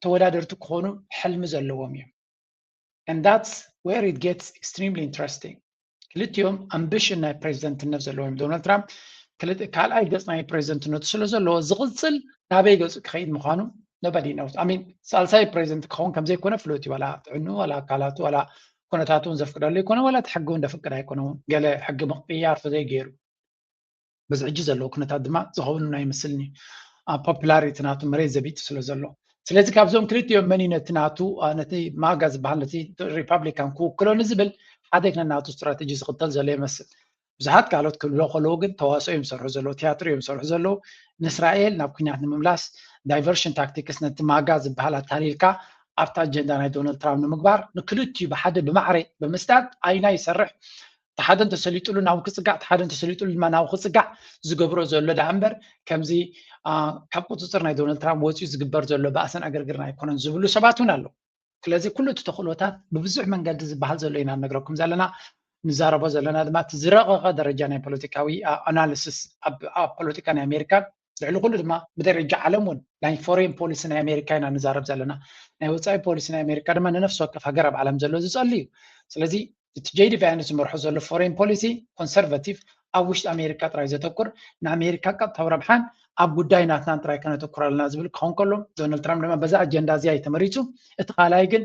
ተወዳደርቲ ክኾኑ ሕልሚ ዘለዎም እዮም። And that's where it gets extremely interesting። ክልቲኦም ኣምቢሽን ናይ ፕሬዚደንትነት ዘለዎም እዮም። ዶናልድ ትራምፕ ካልኣይ ገፅ ናይ ፕሬዚደንትነቱ ስለ ዘለዎ ዝቕፅል ናበይ ገፁ ክኸይድ ምዃኑ nobody knows። I mean ሳልሳይ ፕሬዚደንት ክኸውን ከምዘይኮነ ፍሉጥ እዩ። ዋላ ጥዕኑ ዋላ ኣካላቱ ዋላ ኩነታቱ እውን ዘፍቅደሉ ኣይኮነ፣ ዋላ እቲ ሕጊ እውን ዘፍቅድ ኣይኮነ። እውን ገለ ሕጊ ምቕያር ተዘይገይሩ በዚ ሕጂ ዘለዎ ኩነታት ድማ ዝኸውን ኣይመስልኒ። ፖፑላሪቲ ናቱ መሬት ዘቢጡ ስለ ዘሎ፣ ስለዚ ካብዞም ክልቲኦም መን እዩ ነቲ ናቱ ነቲ ማጋ ዝበሃል ነቲ ሪፓብሊካን ክውክሎ ንዝብል ሓደ ነናቱ ስትራቴጂ ዝኽተል ዘሎ ይመስል። ብዙሓት ካልኦት ክብሎ ከለዉ ግን ተዋስኦ እዮም ዝሰርሑ ዘለዉ፣ ቲያትር እዮም ዝሰርሑ ዘለዉ። ንእስራኤል ናብ ኩናት ንምምላስ ዳይቨርሽን ታክቲክስ ነቲ ማጋ ዝበሃል ኣታሊልካ ኣብቲ ኣጀንዳ ናይ ዶናልድ ትራምፕ ንምግባር ንክልቲኡ ብሓደ ብማዕረ ብምስዳድ ኣይና ይሰርሕ። እቲ ሓደ እንተሰሊጡሉ ናብኡ ክፅጋዕ፣ እቲ ሓደ እንተሰሊጡሉ ድማ ናብኡ ክፅጋዕ ዝገብሮ ዘሎ ደኣ እምበር ከምዚ ካብ ቁፅፅር ናይ ዶናልድ ትራምፕ ወፂኡ ዝግበር ዘሎ ባእስን ዕግርግርን ኣይኮነን ዝብሉ ሰባት እውን ኣለዉ። ስለዚ ኩሉ እቲ ተኽእሎታት ብብዙሕ መንገዲ ዝበሃል ዘሎ ኢና ንነግረኩም ዘለና። ንዛረቦ ዘለና ድማ እቲ ዝረቐቐ ደረጃ ናይ ፖለቲካዊ ኣናሊሲስ ኣብ ፖለቲካ ናይ ኣሜሪካን ልዕሊ ኩሉ ድማ ብደረጃ ዓለም እውን ናይ ፎሬን ፖሊሲ ናይ ኣሜሪካ ኢና ንዛረብ ዘለና። ናይ ወፃኢ ፖሊሲ ናይ ኣሜሪካ ድማ ንነፍሲ ወከፍ ሃገር ኣብ ዓለም ዘሎ ዝፀሊ እዩ። ስለዚ እቲ ጄዲ ቫንስ ዝመርሖ ዘሎ ፎሬን ፖሊሲ ኮንሰርቫቲቭ፣ ኣብ ውሽጢ ኣሜሪካ ጥራይ ዘተኩር፣ ንኣሜሪካ ቀጥታዊ ረብሓን ኣብ ጉዳይ ናትናን ጥራይ ከነተኩር ኣለና ዝብል ክኸውን ከሎ፣ ዶናልድ ትራምፕ ድማ በዛ ኣጀንዳ እዚኣ እዩ ተመሪፁ። እቲ ካልኣይ ግን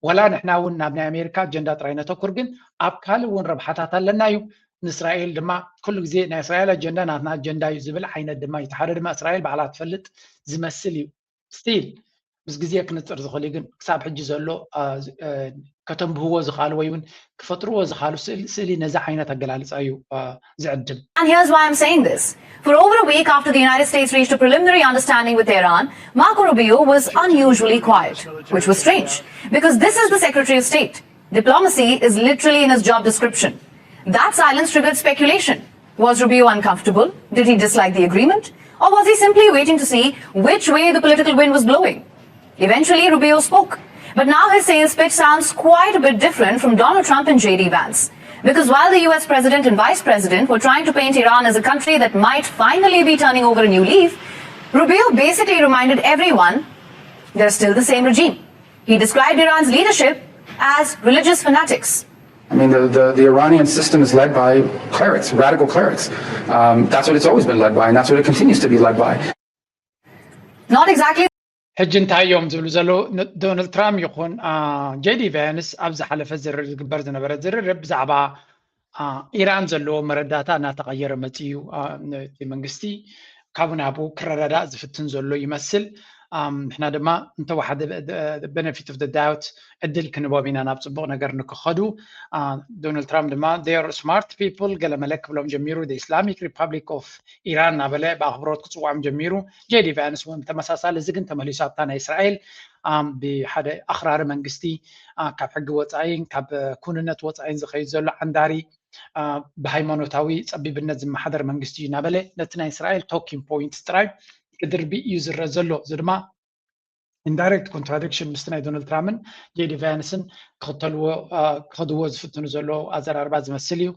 ዋላ ንሕና እውን ናብ ናይ ኣሜሪካ ኣጀንዳ ጥራይ ነተኩር፣ ግን ኣብ ካልእ እውን ረብሓታት ኣለና እዩ። ንእስራኤል ድማ ኩሉ ግዜ ናይ እስራኤል ኣጀንዳ ናትና ኣጀንዳ እዩ ዝብል ዓይነት ድማ እዩ። እቲ ሓደ ድማ እስራኤል ባዕላ ትፈልጥ ዝመስል እዩ። ስቲል ምስ ግዜ ክንፅር ዝኽእል እዩ፣ ግን ክሳብ ሕጂ ዘሎ ከተንብህዎ ዝኽኣሉ ወይ እውን ክፈጥርዎ ዝኽኣሉ ስእሊ ነዚ ዓይነት ኣገላልፃ እዩ ዝዕድም። And here's why I'm saying this. For over a week after the United States reached a preliminary understanding with Tehran, Marco Rubio was unusually quiet, which was strange, because this is the Secretary of State. Diplomacy is literally in his job description. That silence triggered speculation. Was Rubio uncomfortable? Did he dislike the agreement? Or was he simply waiting to see which way the political wind was blowing? Eventually, Rubio spoke. But now his sales pitch sounds quite a bit different from Donald Trump and J D Vance. Because while the U S president and vice president were trying to paint Iran as a country that might finally be turning over a new leaf, Rubio basically reminded everyone they're still the same regime. He described Iran's leadership as religious fanatics. I mean, the, the, the Iranian system is led by clerics, radical clerics. Um, that's what it's always been led by, and that's what it continues to be led by. Not exactly. ሕጂ እንታይ እዮም ዝብሉ ዘለዉ? ዶናልድ ትራምፕ ይኹን ጄዲ ቫንስ ኣብ ዝሓለፈ ዝርርብ ዝግበር ዝነበረ ዝርርብ ብዛዕባ ኢራን ዘለዎ መረዳእታ እናተቐየረ መፅኡ እዩ። እቲ መንግስቲ ካብኡ ናብኡ ክረዳዳእ ዝፍትን ዘሎ ይመስል። ንሕና ድማ እንተወሓደ benefit of the doubt ዕድል ክንቦም ኢና ናብ ፅቡቕ ነገር ንክኸዱ። ዶናልድ ትራምፕ ድማ they are smart people ገለመለ ክብሎም ጀሚሩ። Islamic Republic of Iran እናበለ ብኣኽብሮት ክፅውዖም ጀሚሩ። ጄዲ ቫንስ እውን ብተመሳሳሊ። እዚ ግን ተመሊሱ ኣብታ ናይ እስራኤል ብሓደ ኣኽራሪ መንግስቲ ካብ ሕጊ ወፃኢን ካብ ኩንነት ወፃኢን ዝኸይድ ዘሎ ዓንዳሪ ብሃይማኖታዊ ፀቢብነት ዝመሓደር መንግስቲ እዩ እናበለ ነቲ ናይ እስራኤል ቶኪንግ ፖይንት ጥራይ ክድርቢ እዩ ዝረአ ዘሎ። እዚ ድማ ኢንዳይሬክት ኮንትራዲክሽን ምስቲ ናይ ዶናልድ ትራምፕን ጄዲ ቫንስን ክኽተልዎ ክኸድዎ ዝፍትኑ ዘለዉ ኣዘራርባ ዝመስል እዩ።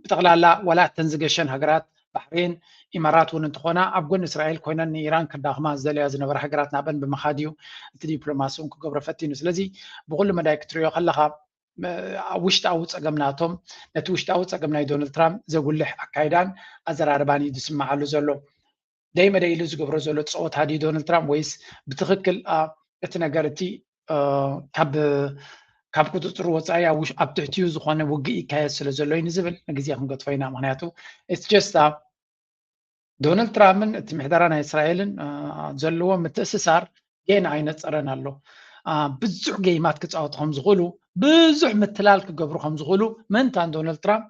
ብጠቕላላ ዋላ እተን ዝገሸን ሃገራት ባሕሬን፣ ኢማራት እውን እንትኾና ኣብ ጎኒ እስራኤል ኮይነን ንኢራን ከዳኽማ ዝደለያ ዝነበራ ሃገራት ናብአን ብምኻድ እዩ እቲ ዲፕሎማሲ እውን ክገብሮ ፈቲኑ። ስለዚ ብኩሉ መዳይ ክትሪኦ ከለኻ ውሽጣዊ ፀገም ናቶም ነቲ ውሽጣዊ ፀገም ናይ ዶናልድ ትራምፕ ዘጉልሕ ኣካይዳን ኣዘራርባን እዩ ዝስምዓሉ ዘሎ። ደይ መደይ ኢሉ ዝገብሮ ዘሎ ፀወታ ድዩ ዶናልድ ትራምፕ ወይስ ብትኽክል እቲ ነገር እቲ ካብ ካብ ቁፅፅር ወፃኢ ኣብ ትሕቲኡ ዝኾነ ውግእ ይካየድ ስለ ዘሎ እዩ ንዝብል ንግዜ ክንገጥፎ ኢና። ምክንያቱ it's just ዶናልድ ትራምፕን እቲ ምሕደራ ናይ እስራኤልን ዘለዎ ምትእስሳር ጌና ኣይነፀረን ኣሎ። ብዙሕ ጌማት ክፃወቱ ከም ዝኽእሉ ብዙሕ ምትላል ክገብሩ ከም ዝኽእሉ ምእንታን ዶናልድ ትራምፕ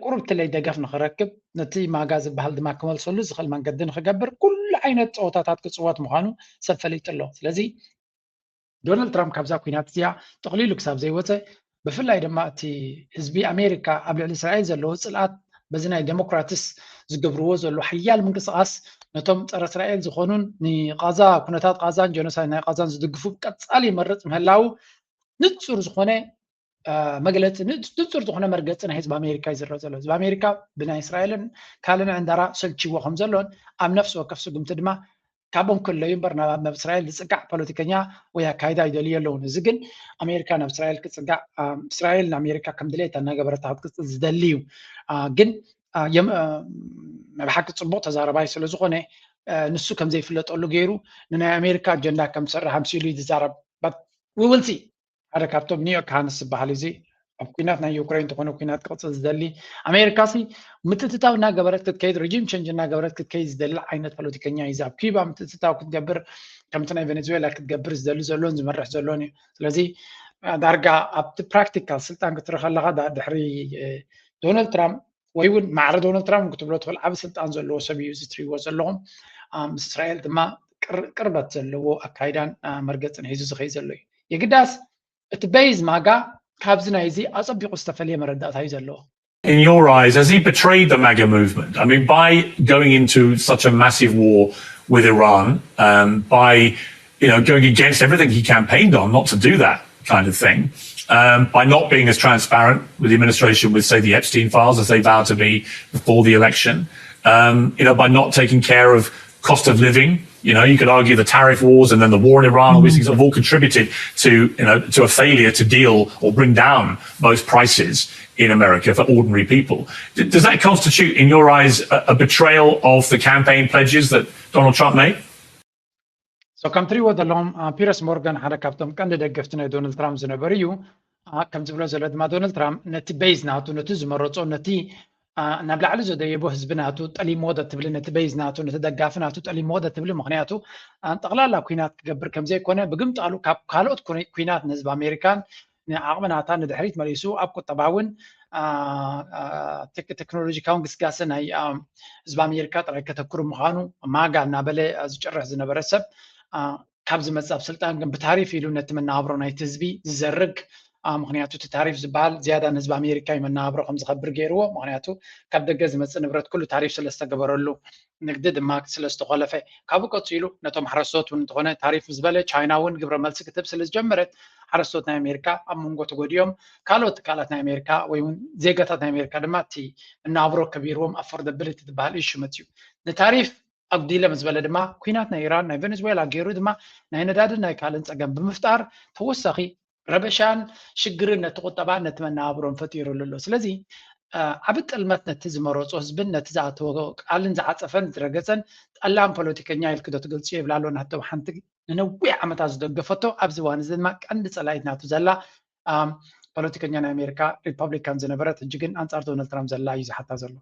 ቁሩብ ትለይ ደገፍ ንኽረክብ፣ ነቲ ማጋ ዝበሃል ድማ ክመልሰሉ ዝኽእል መንገዲ ንኽገብር ኩሉ ዓይነት ፀወታታት ክፅወት ምዃኑ ሰብ ፈሊጡ ኣሎ። ስለዚ ዶናልድ ትራምፕ ካብዛ ኩናት እዚኣ ጠቕሊሉ ክሳብ ዘይወፀ፣ ብፍላይ ድማ እቲ ህዝቢ ኣሜሪካ ኣብ ልዕሊ እስራኤል ዘለዎ ፅልኣት በዚ ናይ ዴሞክራትስ ዝገብርዎ ዘሎ ሓያል ምንቅስቓስ ነቶም ፀረ እስራኤል ዝኾኑን ንቓዛ ኩነታት ቓዛን ጀኖሳይድ ናይ ቓዛን ዝድግፉ ቀፃሊ ይመርፅ ምህላው ንፁር ዝኾነ መግለፂ ንፁር ዝኾነ መርገፂ ናይ ህዝቢ ኣሜሪካ እዩ ዝረአ ዘሎ። ህዝቢ ኣሜሪካ ብናይ እስራኤልን ካልእን ዕንደራ ሰልችዎ ከም ዘሎን ኣብ ነፍሲ ወከፍ ስጉምቲ ድማ ካብኦም ክለዩ እምበር ናብ እስራኤል ዝፅጋዕ ፖለቲከኛ ወይ ኣካይዳ ይደልዩ ኣለውን። እዚ ግን ኣሜሪካ ናብ እስራኤል ክፅጋዕ እስራኤል ንኣሜሪካ ከም ድሌታ እናገበረታ ክትቅፅል ዝደሊ እዩ። ግን ናይ ብሓቂ ፅቡቕ ተዛረባይ ስለዝኾነ ንሱ ከም ዘይፍለጠሉ ገይሩ ንናይ ኣሜሪካ ኣጀንዳ ከም ዝሰርሕ ኣምሲሉ እዩ ዝዛረብ። We will see። ሓደ ካብቶም ኒውዮርክ ሃንስ ዝበሃል እዚ ኣብ ኩናት ናይ ዩክሬን እንተኾነ ኩናት ክቕፅል ዝደሊ ኣሜሪካ ሲ ምትእትታው እናገበረት ክትከይድ ሪጂም ቸንጅ እናገበረት ክትከይድ ዝደሊ ዓይነት ፖለቲከኛ እዩ። ኣብ ኪባ ምትእትታው ክትገብር ከምቲ ናይ ቬኔዙዌላ ክትገብር ዝደሊ ዘሎን ዝመርሕ ዘሎን እዩ። ስለዚ ዳርጋ ኣብቲ ፕራክቲካል ስልጣን ክትርኢ ከለኻ ድሕሪ ዶናልድ ትራምፕ ወይ እውን ማዕረ ዶናልድ ትራምፕ ክትብሎ ትኽእል ዓብ ስልጣን ዘለዎ ሰብ እዩ እዚ ትሪእዎ ዘለኹም። ምስ እስራኤል ድማ ቅርበት ዘለዎ ኣካይዳን መርገፅን ሒዙ ዝኸይ ዘሎ እዩ። የግዳስ እቲ በይዝ ማጋ ካብዚ ናይዚ ኣፀቢቑ ዝተፈለየ መረዳእታ እዩ ዘለዎ። In your eyes, has he betrayed the MAGA movement? I mean, by going into such a massive war with Iran, um, by you know going against everything he campaigned on, not to do that kind of thing, um, by not being as transparent with the administration with, say, the Epstein files as they vowed to be before the election, um, you know, by not taking care of cost of living. You know, you could argue the tariff wars and then the war in Iran, all these things have all contributed to, you know, to a failure to deal or bring down most prices in America for ordinary people. Does that constitute, in your eyes, a betrayal of the campaign pledges that Donald Trump made? So ከም ትሪእዎ ዘለኹም ፒረስ ሞርጋን ሓደ ካብቶም ቀንዲ ደገፍቲ ናይ ዶናልድ ትራምፕ ዝነበሩ እዩ። ከም ዝብሎ ዘሎ ድማ ዶናልድ ትራምፕ ነቲ ቤዝ ናቱ ነቲ ዝመረፆ ነቲ ናብ ላዕሊ ዘደየቦ ህዝቢ ናቱ ጠሊምዎ ዶ ትብሊ ነቲ ቤዝ ናቱ ነቲ ደጋፊ ናቱ ጠሊምዎ ዶ ትብሊ? ምኽንያቱ ጠቕላላ ኩናት ክገብር ከም ዘይኮነ ብግምጣሉ ካብ ካልኦት ኩናት ንህዝቢ ኣሜሪካን ንዓቕሚ ናታ ንድሕሪት መሊሱ ኣብ ቁጠባውን ቴክኖሎጂካውን ግስጋሰ ናይ ህዝቢ ኣሜሪካ ጥራይ ከተክሩ ምዃኑ ማጋ እናበለ ዝጭርሕ ዝነበረ ሰብ ካብ ዝመፅእ ኣብ ስልጣን ግን ብታሪፍ ኢሉ ነቲ መነባብሮ ናይቲ ህዝቢ ዝዘርግ ምክንያቱ እቲ ታሪፍ ዝበሃል ዝያዳ ንህዝቢ ኣሜሪካ እዩ መነባብሮ ከም ዝኸብር ገይርዎ። ምክንያቱ ካብ ደገ ዝመፅእ ንብረት ኩሉ ታሪፍ ስለዝተገበረሉ ንግዲ ድማ ስለዝተኾለፈ ካብኡ ቀፂሉ ነቶም ሓረስቶት እውን እንተኾነ ታሪፍ ምስ በለ ቻይና እውን ግብረ መልሲ ክትህብ ስለዝጀመረት ሓረስቶት ናይ ኣሜሪካ ኣብ መንጎ ተጎዲኦም ካልኦት ትካላት ናይ ኣሜሪካ ወይ እውን ዜጋታት ናይ ኣሜሪካ ድማ እቲ መነባብሮ ከቢርዎም ኣፎርደብሊቲ ዝበሃል ኢሹ መፅዩ። ንታሪፍ ኣጉዲለ ምስ በለ ድማ ኩናት ናይ ኢራን ናይ ቬኔዝዌላ ገይሩ ድማ ናይ ነዳድን ናይ ካልእን ፀገም ብምፍጣር ተወሳኺ ረበሻን ሽግርን ነቲ ቁጠባን ነቲ መነባብሮን ፈጢሩሉ ኣሎ። ስለዚ ዓብ ጥልመት ነቲ ዝመረፆ ህዝብን ነቲ ዝኣተዎ ቃልን ዝዓፀፈን ዝረገፀን ጠላም ፖለቲከኛ ኢልኪ ዶ ትገልፅዮ ይብላ ኣሎ ናቶም ሓንቲ ንነዊሕ ዓመታት ዝደገፈቶ ኣብዚ እዋን እዚ ድማ ቀንዲ ፀላኢት ናቱ ዘላ ፖለቲከኛ ናይ ኣሜሪካ ሪፐብሊካን ዝነበረት ሕጂ ግን ኣንፃር ዶናልድ ትራምፕ ዘላ እዩ ዝሓታ ዘሎ።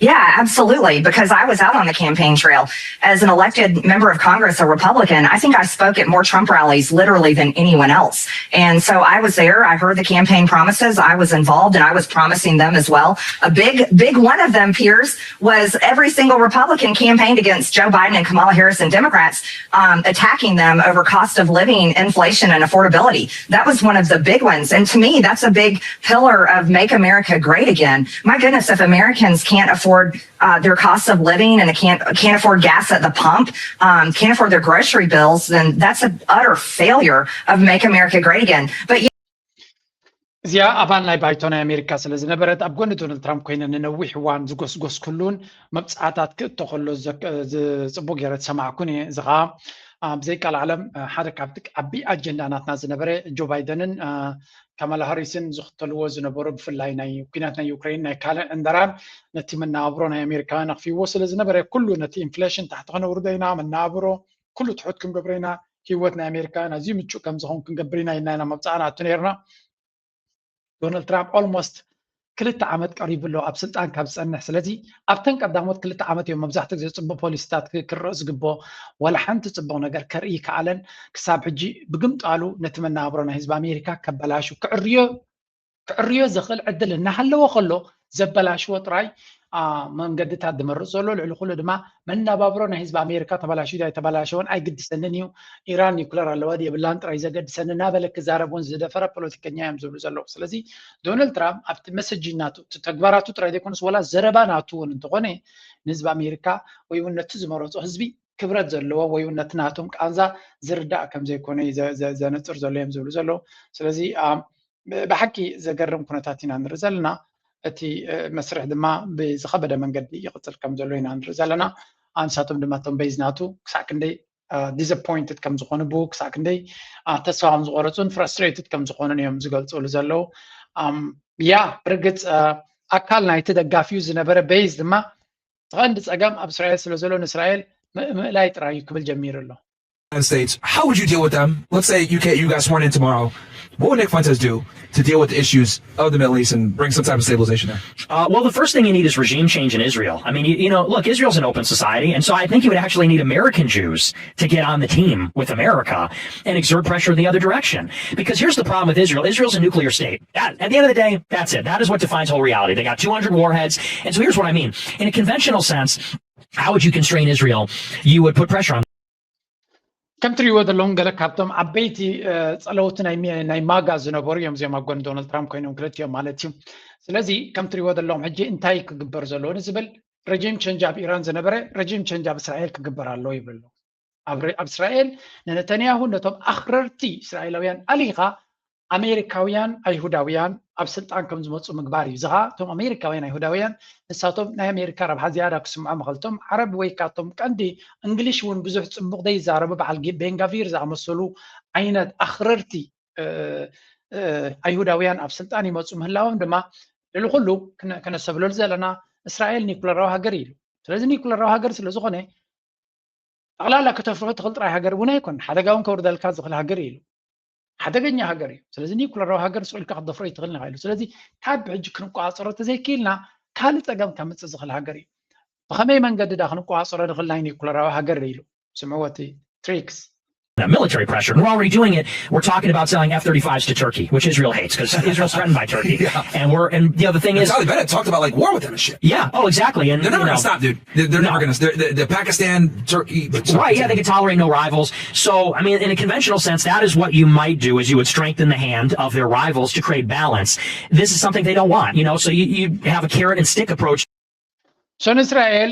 Yeah, absolutely. Because I was out on the campaign trail as an elected member of Congress, a Republican. I think I spoke at more Trump rallies literally than anyone else. And so I was there. I heard the campaign promises. I was involved and I was promising them as well. A big, big one of them, Piers, was every single Republican campaigned against Joe Biden and Kamala Harris and Democrats, um, attacking them over cost of living, inflation, and affordability. That was one of the big ones. And to me, that's a big pillar of Make America Great Again. My goodness, if Americans can't afford uh, their cost of living and can't can't afford gas at the pump, um, can't afford their grocery bills, then that's an utter failure of Make America Great Again. But yeah. እዚኣ ኣባል ናይ ባይቶ ናይ ኣሜሪካ ስለ ዝነበረት ኣብ ጎኒ ዶናልድ ትራምፕ ኮይነ ንነዊሕ እዋን ዝጎስጎስኩሉን መብፅዓታት ክእቶ ከሎ ዝፅቡቅ ገይረ ዝሰማዕኩን እየ። እዚ ከዓ ብዘይቃል ዓለም ሓደ ካብቲ ዓቢ ኣጀንዳ ናትና ዝነበረ ጆ ባይደንን ካማላ ሃሪስን ዝኽተልዎ ዝነበሩ ብፍላይ ናይ ኩናት ናይ ዩክሬን ናይ ካልእ ዕንደራን ነቲ መነባብሮ ናይ ኣሜሪካውያን ኣኽፊዎ ስለ ዝነበረ ኩሉ ነቲ ኢንፍሌሽን ታሕቲ ከነውርዶ ኢና፣ መነባብሮ ኩሉ ትሑት ክንገብሮ ኢና፣ ህይወት ናይ ኣሜሪካውያን ኣዝዩ ምቹእ ከም ዝኾን ክንገብር ኢና ኢልና ኢና መብፅዓ ንኣቱ ነይርና። ዶናልድ ትራምፕ ኦልሞስት ክልተ ዓመት ቀሪቡ ኣሎ ኣብ ስልጣን ካብ ዝጸንሕ። ስለዚ ኣብተን ቀዳሞት ክልተ ዓመት እዮም መብዛሕትኡ ግዜ ጽቡቕ ፖሊሲታት ክ- ክረእ ዝግብኦ። ዋላ ሓንቲ ጽቡቕ ነገር ከርኢ ከኣለን። ክሳብ ሕጂ ብግምጣሉ ነቲ መነባብሮ ናይ ህዝቢ ኣሜሪካ ከበላሹ ክዕርዮ ክዕርዮ ዘኽእል ዕድል እናሃለዎ ከሎ ዘበላሽዎ ጥራይ መንገድታት ዝመርፅ ዘሎ። ልዕሊ ኩሉ ድማ መናባብሮ ናይ ህዝቢ ኣሜሪካ ተበላሽዩ ኣይተበላሸወን ኣይግድሰንን እዩ፣ ኢራን ኒኩለር ኣለዋ የብላን ጥራይ ዘገድሰኒ እናበለ ክዛረብ እውን ዝደፈረ ፖለቲከኛ እዮም ዝብሉ ዘለዉ። ስለዚ ዶናልድ ትራምፕ ኣብቲ መሰጂ ናቱ እቲ ተግባራቱ ጥራይ ዘይኮነስ ወላ ዘረባ ናቱ እውን እንተኾነ ንህዝቢ ኣሜሪካ ወይ እውን ነቲ ዝመረፆ ህዝቢ ክብረት ዘለዎ ወይ እውን ነቲ ናቶም ቃንዛ ዝርዳእ ከም ዘይኮነ እዩ ዘ- ዘ- ዘነፅር ዘሎ እዮም ዝብሉ ዘለዉ። ስለዚ ብሓቂ ዘገርም ኩነታት ኢና ንርኢ ዘለና። እቲ መስርሕ ድማ ብዝኸበደ መንገዲ ይቕፅል ከም ዘሎ ኢና ንርኢ ዘለና። ኣንሳቶም ድማ እቶም በይዝ ናቱ ክሳዕ ክንደይ ዲስፖይንትድ ከም ዝኾኑ ብኡ ክሳዕ ክንደይ ተስፋ ከም ዝቆረፁን ፍራስትሬትድ ከም ዝኾኑን እዮም ዝገልፅሉ ዘለዉ። ያ ብርግፅ ኣካል ናይቲ ደጋፊዩ ዝነበረ በይዝ ድማ እቲ ቀንዲ ፀገም ኣብ እስራኤል ስለ ዘሎ ንእስራኤል ምእላይ ጥራይ እዩ ክብል ጀሚሩ ኣሎ። United States, how would you deal with them? Let's say you can't, you got sworn in tomorrow. What would Nick Fuentes do to deal with the issues of the Middle East and bring some type of stabilization there? Uh, well, the first thing you need is regime change in Israel. I mean, you, you know, look, Israel's an open society, and so I think you would actually need American Jews to get on the team with America and exert pressure in the other direction. Because here's the problem with Israel: Israel's a nuclear state. That, at the end of the day, that's it. That is what defines whole reality. They got two hundred warheads, and so here's what I mean. In a conventional sense, how would you constrain Israel? You would put pressure on. ከም ትሪእዎ ዘለኹም ገለ ካብቶም ዓበይቲ ፀለውቲ ናይ ማጋ ዝነበሩ እዮም እዚኦም ኣብ ጎኒ ዶናልድ ትራምፕ ኮይኖም ክልቲኦም ማለት እዩ። ስለዚ ከም ትሪእዎ ዘለኹም ሕጂ እንታይ ክግበር ዘለዎ ንዝብል ረጂም ቸንጅ ኣብ ኢራን ዝነበረ ረጂም ቸንጅ ኣብ እስራኤል ክግበር ኣለዎ ይብሉ። ኣብ እስራኤል ንነተንያሁ ነቶም ኣኽረርቲ እስራኤላውያን ኣሊኻ ኣሜሪካውያን ኣይሁዳውያን ኣብ ስልጣን ከም ዝመፁ ምግባር እዩ። እዚ ከዓ እቶም ኣሜሪካውያን ኣይሁዳውያን ንሳቶም ናይ ኣሜሪካ ረብሓ ዝያዳ ክስምዖም ምኸልቶም ዓረብ ወይ ካቶም ቀንዲ እንግሊሽ እውን ብዙሕ ፅቡቕ ዘይዛረቡ በዓል ቤንጋቪር ዝኣመሰሉ ዓይነት ኣኽረርቲ ኣይሁዳውያን ኣብ ስልጣን ይመፁ ምህላዎም ድማ ልዕሊ ኩሉ ክነሰብለሉ ዘለና እስራኤል ኒኩለራዊ ሃገር እዩ። ስለዚ ኒኩለራዊ ሃገር ስለዝኾነ ጠቕላላ ክተፍርሑ ትኽእል ጥራይ ሃገር እውን ኣይኮን ሓደጋ እውን ከውርደልካ ዝኽእል ሃገር እዩ። ሓደገኛ ሃገር እዩ። ስለዚ ኒኩለራዊ ሃገር ስዑልካ ክትደፍሮ ይትኽእል ኢኻ ኢሉ። ስለዚ ካብ ሕጂ ክንቋፀሮ ተዘይክኢልና ካልእ ፀገም ከምፅእ ዝኽእል ሃገር እዩ። ብኸመይ መንገዲ ዳ ክንቋፀሮ ንኽእል ናይ ኒኩለራዊ ሃገር ኢሉ ስምዕዎ እቲ ትሪክስ military pressure. And we're already doing it. We're talking about selling F thirty-fives to Turkey, which Israel hates because Israel's threatened by Turkey. And we're and the other thing is, Naftali Bennett talked about like war with them and shit. Yeah. Oh, exactly. And They're never gonna stop, dude. They're, they're never gonna. They're, the, the Pakistan, Turkey. Right. Yeah, they can tolerate no rivals. So, I mean, in a conventional sense, that is what you might do: is you would strengthen the hand of their rivals to create balance. This is something they don't want. You know, so you, you have a carrot and stick approach. So ንእስራኤል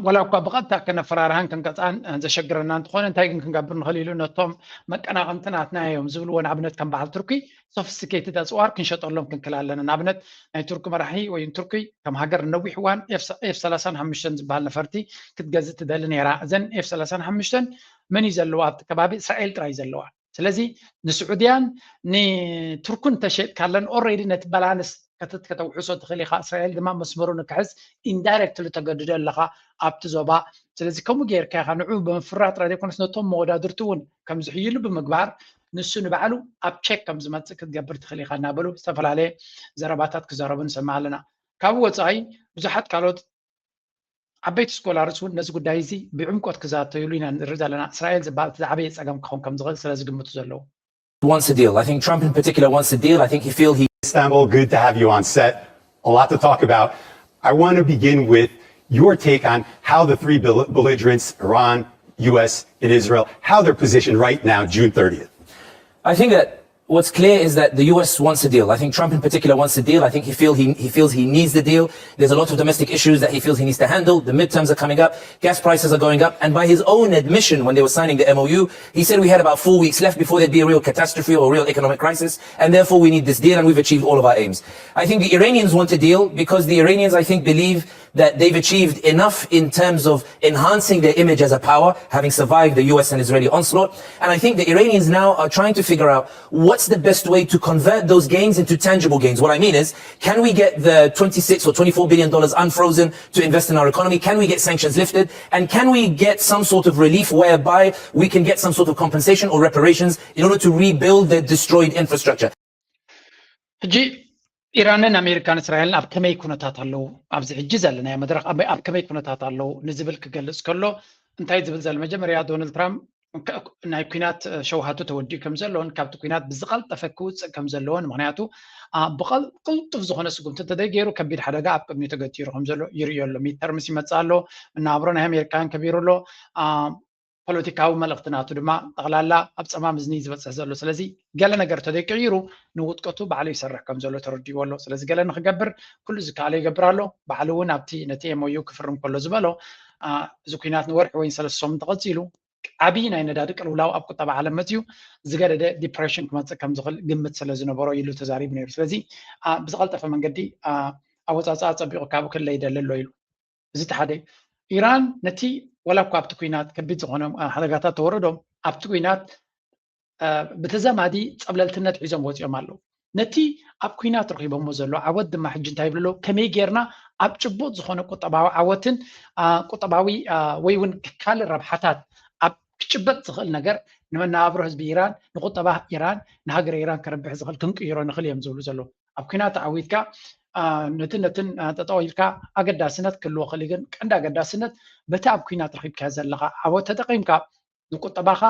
ዋላ እኳ ብቐጥታ ከነፈራርሃን ክንቀፅዓን ዘሸግረና እንተኾነ እንታይ ግን ክንገብር ንኽእል ኢሉ ነቶም መቀናቕንቲ ናትና እዮም ዝብልዎ ንኣብነት ከም በዓል ቱርኪ ሶፊስቲኬትድ ኣፅዋር ክንሸጠሎም ክንክእል ኣለና። ንኣብነት ናይ ቱርኪ መራሒ ወይ ቱርኪ ከም ሃገር ነዊሕ እዋን ኤፍ ሰላሳን ሓሙሽተን ዝበሃል ነፈርቲ ክትገዝእ ትደሊ ነይራ። እዘን ኤፍ ሰላሳን ሓሙሽተን መን እዩ ዘለዋ ኣብቲ ከባቢ? እስራኤል ጥራይ ዘለዋ። ስለዚ ንስዑድያን ንቱርክን ተሸጥካለን ኦሬዲ ነቲ ባላንስ ከተተውሕሶ ትኽእል ኢኻ። እስራኤል ድማ መስመሩ ንክሕዝ ኢንዳይረክትሊ ተገድዶ ኣለኻ ኣብቲ ዞባ። ስለዚ ከምኡ ጌርካ ኢኻ ንዑ ብምፍራጥ ጥራይ ዘይኮነስ ነቶም መወዳድርቲ እውን ከም ዝሕይሉ ብምግባር ንሱ ንባዕሉ ኣብ ቸክ ከም ዝመፅእ ክትገብር ትኽእል ኢኻ እናበሉ ዝተፈላለየ ዘረባታት ክዛረቡ ንሰምዕ ኣለና። ካብኡ ወፃኢ ብዙሓት ካልኦት ዓበይቲ ስኮላርስ እውን ነዚ ጉዳይ እዚ ብዕምቆት ክዛተይሉ ኢና ንርኢ ዘለና። እስራኤል ዝበሃል እቲ ዝዓበየ ፀገም ክኸውን ከም ዝኽእል ስለ ዝግምቱ ዘለዉ wants a deal. I think Trump in particular wants a deal. I think he feels he Istanbul, good to have you on set. A lot to talk about. I want to begin with your take on how the three belligerents, Iran, U S, and Israel, how they're positioned right now, June thirtieth. I think that what's clear is that the U S wants a deal. I think Trump in particular wants a deal. I think he, feel he, he feels he needs the deal. There's a lot of domestic issues that he feels he needs to handle. The midterms are coming up. Gas prices are going up. And by his own admission, when they were signing the M O U, he said we had about four weeks left before there'd be a real catastrophe or a real economic crisis. And therefore, we need this deal, and we've achieved all of our aims. I think the Iranians want a deal because the Iranians, I think, believe that they've achieved enough in terms of enhancing their image as a power, having survived the U S and Israeli onslaught. And I think the Iranians now are trying to figure out what's the best way to convert those gains into tangible gains. What I mean is, can we get the twenty-six or twenty-four billion dollars unfrozen to invest in our economy? Can we get sanctions lifted? And can we get some sort of relief whereby we can get some sort of compensation or reparations in order to rebuild the destroyed infrastructure? ሕጂ ኢራንን ኣሜሪካን እስራኤልን ኣብ ከመይ ኩነታት ኣለዉ? ኣብዚ ሕጂ ዘለናዮ መድረኽ ኣብ ኣብ ከመይ ኩነታት ኣለዉ ንዝብል ክገልጽ ከሎ፣ እንታይ ዝብል ዘሎ? መጀመርያ ዶናልድ ትራምፕ ከ-፣ ናይ ኲናት፣ እ፣ ሸውሃቱ ተወዲኡ ከም ዘሎን ካብቲ ኲናት ብዝቐልጠፈ ክውጽእ ከም ዘለዎን፣ ምኽንያቱ፣ ኣ፣ ብቐል-፣ ቅልጡፍ ዝኾነ ስጉምቲ እንተዘይገይሩ ከቢድ ሓደጋ ኣብ ቅድሚኡ ተገቲሩ ከም ዘሎ ይርእዮ ኣሎ። ሚድተርምስ ይመጽእ ኣሎ፣ መነባብሮ ናይ ኣሜሪካውያን ከቢሩ ኣሎ። ኣ፣ ፖለቲካዊ መልእኽቲ ናቱ ድማ ጠቕላላ ኣብ ጸማም እዝኒ እዩ ዝበጽሕ ዘሎ። ስለዚ ገለ ነገር እንተዘይቅይሩ ንውድቀቱ ባዕሉ ይሰርሕ ከም ዘሎ ተረዲእዎ ኣሎ። ስለዚ ገለ ንኽገብር ኩሉ ዝከኣሎ ይገብር ኣሎ። ባዕሉ እውን ኣብቲ ነቲ ኤም ኦ ዩ ክፍርም ከሎ ዝበሎ፣ ኣ፣ እዚ ኲናት ንወርሒ ወይ ንሰለስተ ሰሙን ተቐጺሉ ዓብዪ ናይ ነዳዲ ቅልውላው ኣብ ቁጠባ ዓለም መጺኡ ዝገደደ ዲፕሬሽን ክመጽእ ከም ዝኽእል ግምት ስለ ዝነበሮ ኢሉ ተዛሪቡ ነይሩ። ስለዚ፣ ኣ፣ ብዝቐልጠፈ መንገዲ፣ ኣ፣ ኣወጻጽኣ ጸቢቑ ካብኡ ክለይ ይደሊ ኣሎ ኢሉ። እዚ እቲ ሓደ። ኢራን ነቲ ዋላ እኳ ኣብቲ ኲናት ከቢድ ዝኾነ፣ ኣ፣ ሓደጋታት ተወረዶም፣ ኣብቲ ኲናት፣ ኣ፣ ብተዛማዲ ጸብለልትነት ሒዞም ወጺኦም ኣለዉ። ነቲ ኣብ ኲናት ረኺቦሞ ዘሎ ዓወት ድማ ሕጂ እንታይ ይብሉ ኣለዉ? ከመይ ጌርና ኣብ ጭቡጥ ዝኾነ ቁጠባዊ ዓወትን፣ ኣ፣ ቁጠባዊ፣ ኣ፣ ወይ እውን ካልእ ረብሓታት ኣብ ክጭበጥ ዝኽእል ነገር ንመነባብሮ ህዝቢ ኢራን፣ ንቁጠባ ኢራን፣ ንሃገረ ኢራን ከረብሕ ዝኽእል ክንቅይሮ ንኽእል እዮም ዝብሉ ዘለዉ። ኣብ ኲናት ተዓዊትካ፣ ኣ፣ ነትን ነትን፣ ኣ፣ ጠጠው ኢልካ ኣገዳስነት ክህልዎ ክእል እዩ። ግን ቀንዲ ኣገዳስነት በቲ ኣብ ኲናት ረኺብካዮ ዘለኻ ዓወት ተጠቒምካ ንቁጠባኻ፣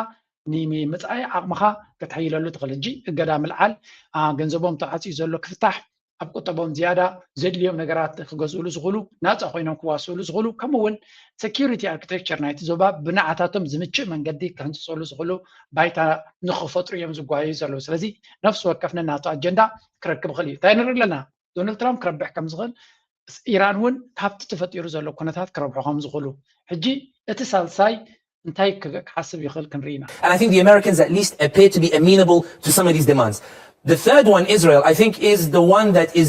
ንምጻኢ ዓቕምኻ ከተሕይለሉ ትኽእል። ሕጂ እገዳ ምልዓል፣ ኣ፣ ገንዘቦም ተዓጽዩ ዘሎ ክፍታሕ፣ ኣብ ቁጠቦም ዝያዳ ዘድልዮም ነገራት ክገዝእሉ ዝኽእሉ፣ ናጻ ኮይኖም ክዋስእሉ ዝኽእሉ፣ ከምኡ እውን ሴኪሪቲ ኣርኪቴክቸር ናይቲ ዞባ ብንዓታቶም ዝምችእ መንገዲ ክህንጽጸሉ ዝኽእሉ ባይታ ንኽፈጥሩ እዮም ዝጓየዩ ዘለዉ። ስለዚ ነፍሲ ወከፍ ነናቱ ኣጀንዳ ክረክብ ይኽእል እዩ። እንታይ ንርኢ ኣለና? ዶናልድ ትራምፕ ክረብሕ ከም ዝኽእል፣ ኢራን እውን ካብቲ ተፈጢሩ ዘሎ ኩነታት ክረብሑ ከም ዝኽእሉ። ሕጂ እቲ ሳልሳይ እንታይ ክሓስብ ይኽእል ክንርኢ ኢና። And I think the Americans at least appear to be amenable to some of these demands. The third one, Israel, I think, is the one that is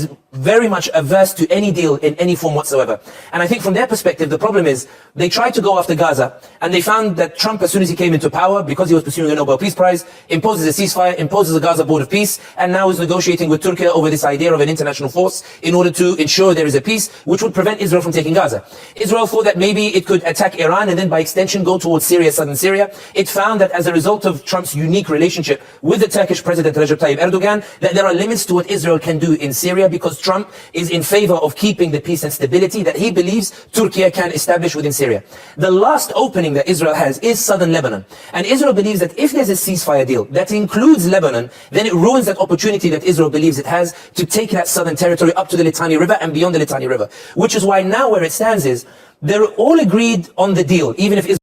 very much averse to any deal in any form whatsoever. And I think from their perspective, the problem is they tried to go after Gaza, and they found that Trump, as soon as he came into power, because he was pursuing a Nobel Peace Prize, imposes a ceasefire, imposes a Gaza board of peace, and now is negotiating with Turkey over this idea of an international force in order to ensure there is a peace, which would prevent Israel from taking Gaza. Israel thought that maybe it could attack Iran and then by extension go towards Syria, southern Syria. It found that as a result of Trump's unique relationship with the Turkish President Recep Tayyip Erdogan, that there are limits to what Israel can do in Syria because Trump is in favor of keeping the peace and stability that he believes Turkey can establish within Syria. The last opening that Israel has is southern Lebanon. And Israel believes that if there's a ceasefire deal that includes Lebanon, then it ruins that opportunity that Israel believes it has to take that southern territory up to the Litani River and beyond the Litani River. Which is why now where it stands is they're all agreed on the deal, even if Israel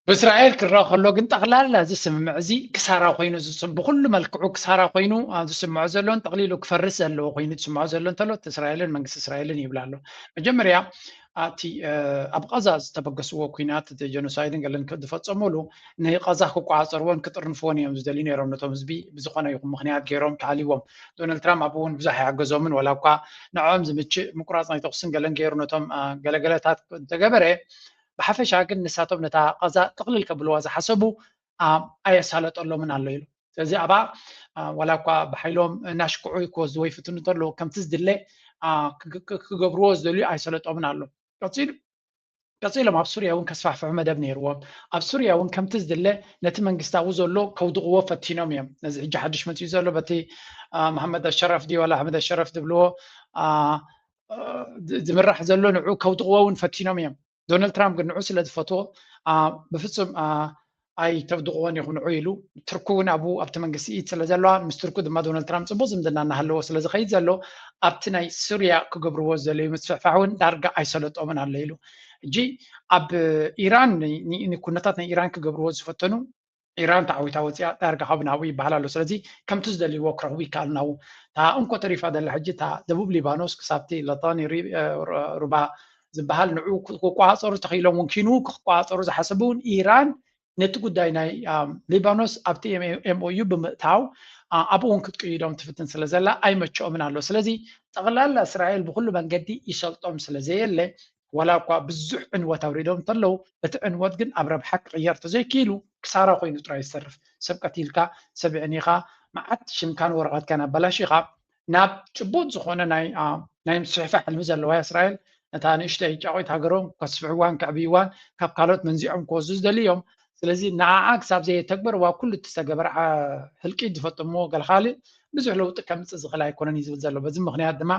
ብእስራኤል ክረኣ ከሎ ግን ጠቕላላ እዚ ስምምዕ እዚ ክሳራ ኮይኑ ዝስ-፣ ብኩሉ መልክዑ ክሳራ ኮይኑ፣ ኣ፣ ዝስምዖ ዘሎን ጠቕሊሉ ክፈርስ ዘለዎ ኮይኑ ዝስምዖ ዘሎ እንተሎ እቲ እስራኤልን መንግስቲ እስራኤልን ይብል ኣሎ። መጀመርያ ኣቲ፣ እ፣ ኣብ ቐዛ ዝተበገስዎ ኲናት፣ እቲ ጀኖሳይድን ገለን ክ-፣ ዝፈጸሙሉ ንቐዛ ክቋጸርዎን ክጥርንፍዎን እዮም ዝደልዩ ነይሮም። ነቶም ህዝቢ ብዝኾነ ይኹን ምኽንያት ገይሮም ክኣልይዎም። ዶናልድ ትራምፕ ኣብኡ እውን ብዙሕ ኣይሓገዞምን፣ ዋላ እኳ ንዕኦም ዝምችእ ምቁራጽ ናይ ተኹስን ገለን ገይሩ ነቶም፣ ኣ፣ ገለገለታት እንተገበረ፣ ብሓፈሻ ግን ንሳቶም ነታ ቐዛ ጥቕልል ከብልዋ ዝሓሰቡ፣ ኣ፣ ኣየሳለጠሎምን ኣሎ ኢሉ። ስለዚ ኣብኣ፣ ኣ፣ ዋላ እኳ ብሓይሎም እናሽክዑ ክወስድዎ ይፍትኑ እንተለዉ፣ ከምቲ ዝድለ፣ ኣ፣ ክግ-፣ ክግ-፣ ክገብርዎ ዝደልዩ ኣይሰለጦምን ኣሎ። ቀጺሉ፣ ቀጺሎም ኣብ ሱርያ እውን ከስፋሕፍሑ መደብ ነይርዎም። ኣብ ሱርያ እውን ከምቲ ዝድለ ነቲ መንግስቲ ኣብኡ ዘሎ ከውድቕዎ ፈቲኖም እዮም። ነዚ ሕጂ ሓድሽ መጺኡ ዘሎ በቲ፣ ኣ፣ መሓመድ ኣሸራፍ ድዩ ዋላ ኣሕመድ ኣሸራፍ ዝብልዎ፣ ኣ፣ እ፣ ዝ-፣ ዝምራሕ ዘሎ ንዑ ከውድቕዎ እውን ፈቲኖም እዮም። ዶናልድ ትራምፕ ግን ንዑ ስለ ዝፈትዎ፣ ኣ፣ ብፍጹም፣ ኣ፣ ኣይተውድቕዎን ኢኹም ንዑ ኢሉ። ቱርኪ እውን ኣብኡ ኣብቲ መንግስቲ ኢድ ስለ ዘለዋ፣ ምስ ቱርኪ ድማ ዶናልድ ትራምፕ ጽቡቕ ዝምድና እናሃለዎ ስለ ዝኸይድ ዘሎ፣ ኣብቲ ናይ ሱርያ ክገብርዎ ዝደለዩ ምስፍሕፋሕ እውን ዳርጋ ኣይሰለጦምን ኣሎ ኢሉ። ሕጂ ኣብ ኢራን ን-፣ ን-፣ ንኩነታት ናይ ኢራን ክገብርዎ ዝፈተኑ፣ ኢራን ተዓዊታ ወፂኣ ዳርጋ ካብ ናብኡ ይበሃል ኣሎ። ስለዚ ከምቲ ዝደልይዎ ክረኽቡ ይከኣሉ ናብኡ። እታ እንኮ ተሪፋ ዘላ ሕጂ እታ ደቡብ ሊባኖስ ክሳብቲ ለጣኒ ሪ-፣ እ፣ ሩ-፣ ሩባ ዝበሃል ንዑ ክ-፣ ክቋፀሩ ተኽኢሎም እውን ኪንኡ ክቋፀሩ ዝሓሰቡ እውን ኢራን ነቲ ጉዳይ ናይ፣ ኣም፣ ሊባኖስ ኣብቲ ኤም-፣ ኤም ኦ ዩ ብምእታው፣ ኣ-፣ ኣብኡ እውን ክትቅይዶም ትፍትን ስለ ዘላ ኣይመቸኦምን ኣሎ። ስለዚ ጠቕላላ እስራኤል ብኩሉ መንገዲ ይሰልጦም ስለ ዘየለ ዋላ እኳ ብዙሕ ዕንወት ኣውሪዶም እንተለዉ፣ እቲ ዕንወት ግን ኣብ ረብሓ ክቕየር ተዘይክኢሉ ክሳራ ኮይኑ ጥራይ ይሰርፍ። ሰብ ቀቲልካ፣ ሰብ ዕኒኻ፣ መዓት ሽምካን ወረቐትካን ኣበላሺኻ፣ ናብ ጭቡጥ ዝኾነ ናይ፣ ኣ፣ ናይ ምስፍሕፋሕ ሕልሚ ዘለዋ እያ እስራኤል። ነታ ንእሽተይ ጫቑት ሃገሮም ከስፍሕዋን ከዕብይዋን ካብ ካልኦት መንዚዖም ክወስዱ ዝደልዩ እዮም። ስለዚ ንዓኣ ክሳብ ዘየተግበርዋ ኩሉ እቲ ዝተገበረ፣ ዓ-፣ ህልቂት ዝፈጸምዎ ገለ ካልእ ብዙሕ ለውጢ ከምፅእ ዝኽእል ኣይኮነን እዩ ዝብል ዘሎ። በዚ ምክንያት ድማ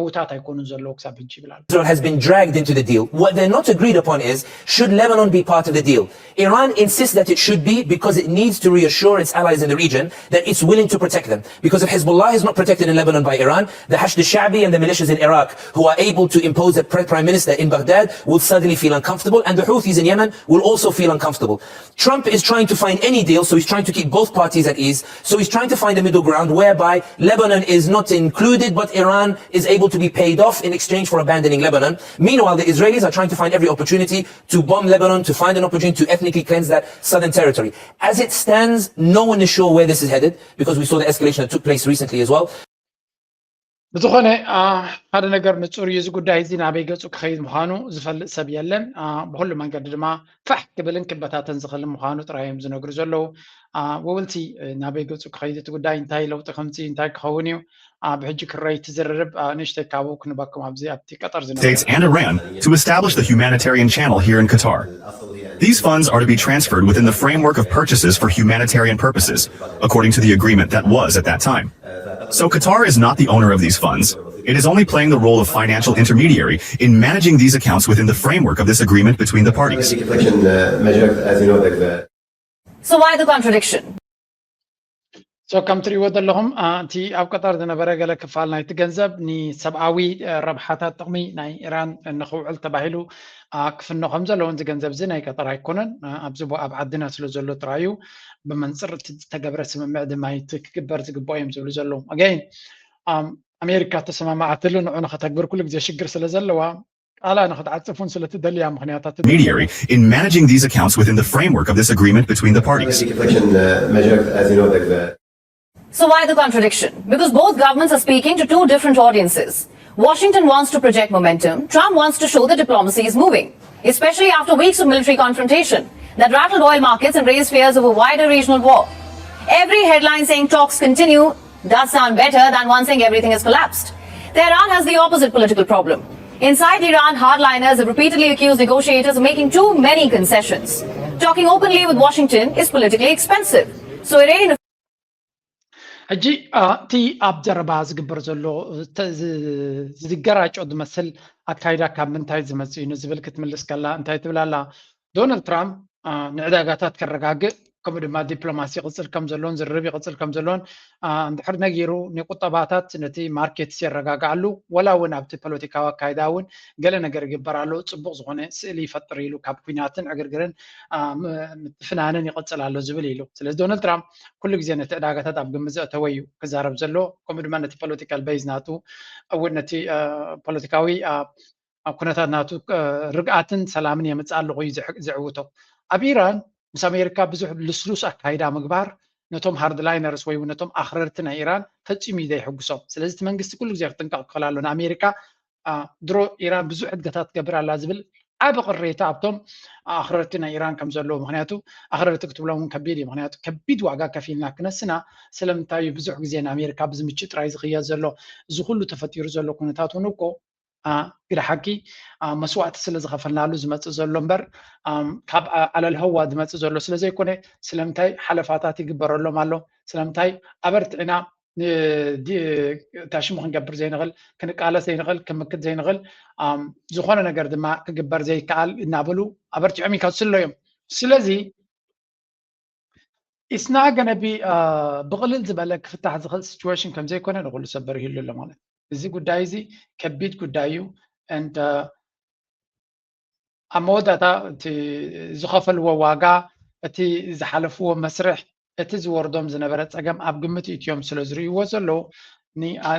ዕውታት ኣይኮኑን ዘለዉ ክሳብ ሕጂ ይብል ኣሎ። Israel has been dragged into the deal. What they're not agreed upon is, should Lebanon be part of the deal? Iran insists that it should be because it needs to reassure its allies in the region that it's willing to protect them. Because if Hezbollah is not protected in Lebanon by Iran, the Hashd al-Sha'bi and the militias in Iraq who are able to impose a pre- prime minister in Baghdad will suddenly feel uncomfortable, and the Houthis in Yemen will also feel uncomfortable. Trump is trying to find any deal, so he's trying to keep both parties at ease. So he's trying to find a middle ground whereby Lebanon is not included, but Iran is able to be paid off in exchange for abandoning Lebanon. Meanwhile, the Israelis are trying to find every opportunity to bomb Lebanon, to find an opportunity to ethnically cleanse that southern territory. As it stands, no one is sure where this is headed because we saw the escalation that took place recently as well. ብዝኾነ ሓደ ነገር ንፁር እዩ። እዚ ጉዳይ እዚ ናበይ ገፁ ክኸይድ ምዃኑ ዝፈልጥ ሰብ የለን። ብኩሉ መንገዲ ድማ ፋሕ ክብልን ክበታተን ዝኽእል ምዃኑ ጥራይ እዮም ዝነግሩ ዘለዉ። ወውልቲ ናበይ ገፁ ክኸይድ እቲ ጉዳይ እንታይ ለውጢ ከምፂ እንታይ ክኸውን እዩ ብሕጂ ክረይ ትዝርርብ ንእሽተይ ካብኡ ክንበኩም ኣብዚ ኣብቲ ቀጠር ዝነበረ States and Iran to establish the humanitarian channel here in Qatar. These funds are to be transferred within the framework of purchases for humanitarian purposes, according to the agreement that was at that time. So Qatar is not the owner of these funds. It is only playing the role of financial intermediary in managing these accounts within the framework of this agreement between the parties. So why the contradiction? So ከም ትሪእዎ ዘለኹም እቲ ኣብ ቀጠር ዝነበረ ገለ ክፋል ናይቲ ገንዘብ ንሰብኣዊ ረብሓታት ጥቕሚ ናይ ኢራን ንኽውዕል ተባሂሉ ክፍኖ ከም ዘለዎን እዚ ገንዘብ እዚ ናይ ቀጠር ኣይኮነን ኣብዚ ኣብ ዓድና ስለ ዘሎ ጥራዩ ብመንፅር እቲ ዝተገብረ ስምምዕ ድማ እቲ ክግበር ዝግብኦ እዮም ዝብሉ ዘለዉ ኣገይን ኣሜሪካ ተሰማማዓትሉ ንዑ ንኸተግብር ኩሉ ግዜ ሽግር ስለ ዘለዋ ቃላ ንኽትዓፅፍ እውን ስለ ትደሊ እያ ምኽንያታት Intermediary in managing these accounts within the framework of this agreement between the parties. So why the contradiction? Because both governments are speaking to two different audiences. Washington wants to project momentum. Trump wants to show that diplomacy is moving, especially after weeks of military confrontation that rattled oil markets and raised fears of a wider regional war. Every headline saying talks continue does sound better than one saying everything has collapsed. Tehran has the opposite political problem. Inside Iran, hardliners have repeatedly accused negotiators of making too many concessions. Talking openly with Washington is politically expensive. So Iranian ሕጂ እቲ ኣብ ዘረባ ዝግበር ዘሎ ዝገራጮ ዝመስል ኣካይዳ ካብ ምንታይ ዝመፅእ እዩ ንዝብል ክትምልስ ከላ እንታይ ትብል ኣላ ዶናልድ ትራምፕ ንዕዳጋታት ከረጋግእ ከምኡ ድማ ዲፕሎማሲ ይቕፅል ከም ዘሎን ዝርርብ ይቕፅል ከም ዘሎን እንድሕር ነጊሩ ንቁጠባታት ነቲ ማርኬትስ የረጋግኣሉ ወላ እውን ኣብቲ ፖለቲካዊ ኣካይዳ እውን ገለ ነገር ይግበር ኣሎ ፅቡቕ ዝኾነ ስእሊ ይፈጥር ኢሉ ካብ ኩናትን ዕግርግርን ምትፍናንን ይቕፅል ኣሎ ዝብል ኢሉ ስለዚ ዶናልድ ትራምፕ ኩሉ ግዜ ነቲ ዕዳጋታት ኣብ ግምት ዘእተወ እዩ ክዛረብ ዘሎ ከምኡ ድማ ነቲ ፖለቲካል ቤዝ ናቱ እውን ነቲ ፖለቲካዊ ኣብ ኩነታት ናቱ ርግኣትን ሰላምን የምፅእ ኣለኹ እዩ ዝዕውቶ ኣብ ኢራን ምስ ኣሜሪካ ብዙሕ ልስሉስ ኣካይዳ ምግባር ነቶም ሃርድላይነርስ ወይ ነቶም ኣኽረርቲ ናይ ኢራን ፈፂሙ እዩ ዘይሕጉሶም ስለዚ እቲ መንግስቲ ኩሉ ግዜ ክጥንቀቕ ክኽእል ኣሎ ንኣሜሪካ ድሮ ኢራን ብዙሕ እድገታት ትገብር ኣላ ዝብል ዓብ ቅሬታ ኣብቶም ኣኽረርቲ ናይ ኢራን ከም ዘለዎ ምክንያቱ ኣኽረርቲ ክትብሎም እውን ከቢድ እዩ ምክንያቱ ከቢድ ዋጋ ከፊልና ክነስና ስለምንታይ ብዙሕ ግዜ ንኣሜሪካ ብዝምችእ ጥራይ ዝኽየድ ዘሎ እዚ ኩሉ ተፈጢሩ ዘሎ ኩነታት እውን እኮ ግደ ሓቂ መስዋእቲ ስለ ዝኸፈልናሉ ዝመፅእ ዘሎ እምበር ካብ ዓለል ህዋ ዝመፅእ ዘሎ ስለ ዘይኮነ ስለምንታይ ሓለፋታት ይግበረሎም ኣሎ ስለምንታይ ኣበርትዕና እታ ሽሙ ክንገብር ዘይንኽእል ክንቃለስ ዘይንኽእል ክምክት ዘይንኽእል ዝኾነ ነገር ድማ ክግበር ዘይከኣል እናበሉ ኣበርቲዖም ይከስሎ እዮም ስለዚ it's not gonna be ብቕልል ዝበለ ክፍታሕ ዝኽእል situation ከም ዘይኮነ ንኩሉ ሰብ በሪህሉ ኣሎ ማለት እዚ ጉዳይ እዚ ከቢድ ጉዳይ እዩ and ኣብ መወዳእታ እቲ ዝኸፈልዎ ዋጋ እቲ ዝሓለፍዎ መስርሕ እቲ ዝወርዶም ዝነበረ ፀገም ኣብ ግምት እትዮም ስለ ዝርእይዎ ዘለዉ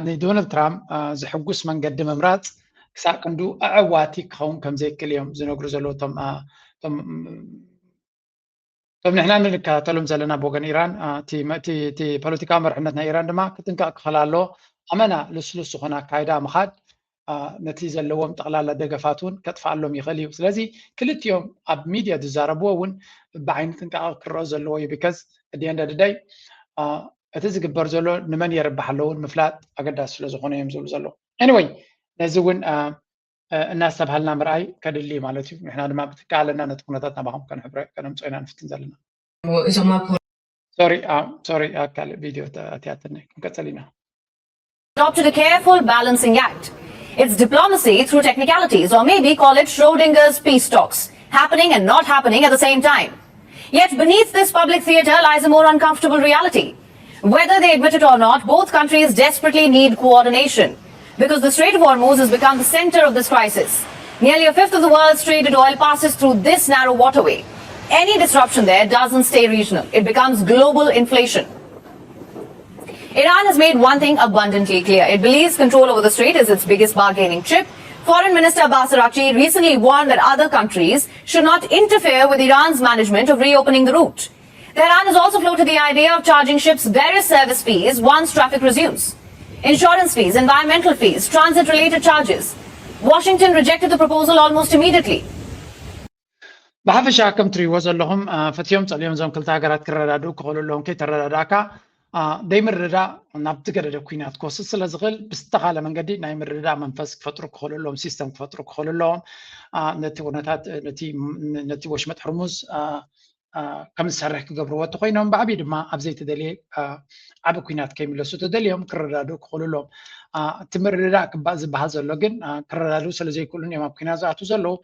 ንዶናልድ ትራምፕ ዝሕጉስ መንገዲ ምምራፅ ክሳብ ክንዱ ኣዕዋቲ ክኸውን ከም ዘይክእል እዮም ዝነግሩ ዘለዉ እቶም እቶም ንሕና ንከታተሎም ዘለና ብወገን ኢራን እቲ ፖለቲካዊ መርሕነት ናይ ኢራን ድማ ክጥንቀቕ ክኽእል ኣለዎ ኣመና ልስሉስ ዝኾነ ኣካይዳ ምኻድ ነቲ ዘለዎም ጠቕላላ ደገፋት እውን ከጥፍኣሎም ይኽእል እዩ ስለዚ ክልቲኦም ኣብ ሚድያ ዝዛረብዎ እውን ብዓይኒ ጥንቃቐ ክረኦ ዘለዎ እዩ because at the end of the day እቲ ዝግበር ዘሎ ንመን የርብሕ ኣለውን ምፍላጥ ኣገዳሲ ስለ ዝኾነ እዮም ዝብሉ ዘለዉ anyway ነዚ እውን እናስተብሃልና ምርኣይ ከድሊ ማለት እዩ ንሕና ድማ ብትካ ኣለና ነቲ ኩነታት ናባኹም ከነምፅኦ ኢና ንፍትን ዘለና እዞም ሶሪ፣ ሶሪ፣ ካልእ ቪድዮ ኣትያትኒ። ክንቀጽል ኢና። Adopted a careful balancing act. It's diplomacy through technicalities, or maybe call it Schrodinger's peace talks, happening and not happening at the same time. Yet beneath this public theatre lies a more uncomfortable reality. Whether they admit it or not, both countries desperately need coordination, because the Strait of Hormuz has become the centre of this crisis. Nearly a fifth of the world's traded oil passes through this narrow waterway. Any disruption there doesn't stay regional, it becomes global inflation. Iran has made one thing abundantly clear. It believes control over the strait is its biggest bargaining chip. Foreign Minister Abbas Araghchi recently warned that other countries should not interfere with Iran's management of reopening the route. Tehran has also floated the idea of charging ships various service fees once traffic resumes. Insurance fees, environmental fees, transit-related charges. Washington rejected the proposal almost immediately. ብሓፈሻ ከም ትሪእዎ ዘለኹም ፈትዮም ጸልዮም እዞም ክልተ ሃገራት ክረዳድኡ ክኽእሉ ኣለዎም። ከይተረዳዳእካ ዘይምርዳእ ናብ ዝገደደ ኩናት ክወስድ ስለ ዝኽእል ብዝተኻለ መንገዲ ናይ ምርዳእ መንፈስ ክፈጥሩ ክኽእሉ ኣለዎም፣ ሲስተም ክፈጥሩ ክኽእሉ ኣለዎም። ነቲ ኩነታት ነቲ ወሽመጥ ሕርሙዝ ከም ዝሰርሕ ክገብርዎ እንተኮይኖም ብዓብዩ ድማ ኣብ ዘይተደልየ ዓቢ ኩናት ከይምለሱ ተደልዮም ክረዳድኡ ክኽእሉ ኣለዎም። እቲ ምርዳእ ዝበሃል ዘሎ ግን ክረዳድኡ ስለ ዘይክእሉን እዮም ኣብ ኩናት ዝኣትዉ ዘለዉ።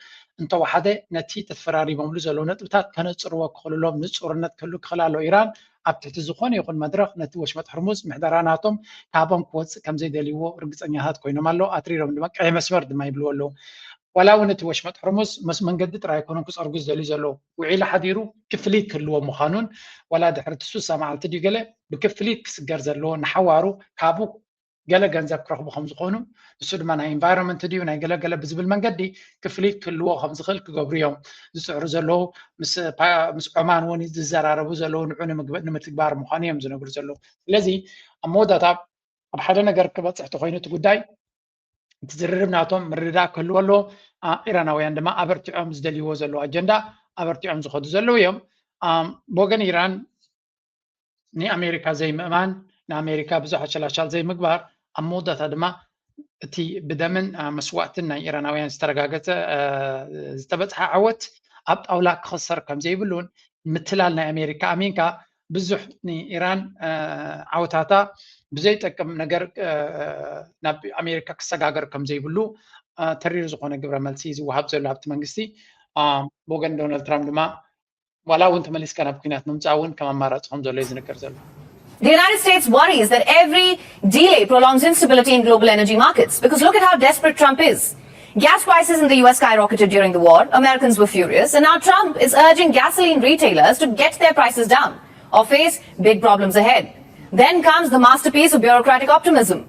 እንተወሓደ ነቲ ተፈራሪሞምሉ ዘለዉ ነጥብታት ከነጽርዎ ክኽእሉ ኣለዎም። ንጹርነት ክህሉ ክኽእል ኣለዎ። ኢራን ኣብ ትሕቲ ዝኾነ ይኹን መድረኽ ነቲ ወሽመጥ ሕርሙዝ ምሕደራ ናቶም ካብኦም ክወጽእ ከም ዘይደልይዎ ርግጸኛታት ኮይኖም ኣለዉ። ኣትሪሮም ድማ ቀይሕ መስመር ድማ ይብልዎ ኣለዉ። ዋላ እውን እቲ ወሽመጥ ሕርሙዝ ምስ መንገዲ ጥራይ ኣይኮኑን ክጸርጉ ዝደልዩ ዘለዉ። ውዒሉ ሓዲሩ ክፍሊት ክህልዎ ምዃኑን ዋላ ድሕሪ እቲ ሱሳ መዓልቲ ድዩ ገለ ብክፍሊት ክስገር ዘለዎ ንሓዋሩ ካብኡ ገለ ገንዘብ ክረኽቡ ከም ዝኾኑ ንሱ ድማ ናይ ኢንቫይሮንመንት ድዩ ናይ ገለገለ ብዝብል መንገዲ ክፍሊት ክህልዎ ከም ዝኽእል ክገብሩ እዮም ዝፅዕሩ ዘለዉ። ምስ ኦማን እውን ዝዘራረቡ ዘለዉ ንዑ ንምትግባር ምዃኑ እዮም ዝነግሩ ዘለዉ። ስለዚ ኣብ መወዳእታ ኣብ ሓደ ነገር ክበፅሕ ተኮይኑ እቲ ጉዳይ እቲ ዝርርብ ናቶም ምርድዳእ ክህልዎ ኣለዎ። ኢራናውያን ድማ ኣበርቲዖም ዝደልይዎ ዘለዉ ኣጀንዳ ኣበርቲዖም ዝኸዱ ዘለዉ እዮም። ብወገን ኢራን ንኣሜሪካ ዘይምእማን፣ ንኣሜሪካ ብዙሕ ኣሸላሻል ዘይምግባር፣ ኣብ መወዳእታ ድማ እቲ ብደምን መስዋእትን ናይ ኢራናውያን ዝተረጋገጸ ዝተበጽሐ ዓወት ኣብ ጣውላ ክኽሰር ከም ዘይብሉን ምትላል ናይ ኣሜሪካ ኣሚንካ ብዙሕ ንኢራን ዓወታታ ብዘይጠቅም ነገር ናብ ኣሜሪካ ክሰጋገር ከም ዘይብሉ ተሪር ዝኾነ ግብረ መልሲ ዝወሃብ ዘሎ ኣብቲ መንግስቲ ብወገን ዶናልድ ትራምፕ ድማ ዋላ እውን ተመሊስካ ናብ ኩናት ምምፃእ እውን ከም ኣማራፂ ከም ዘሎ እዩ ዝነገር ዘሎ። The United States worries that every delay prolongs instability in global energy markets, because look at how desperate Trump is. Gas prices in the U S skyrocketed during the war, Americans were furious, and now Trump is urging gasoline retailers to get their prices down or face big problems ahead. Then comes the masterpiece of bureaucratic optimism.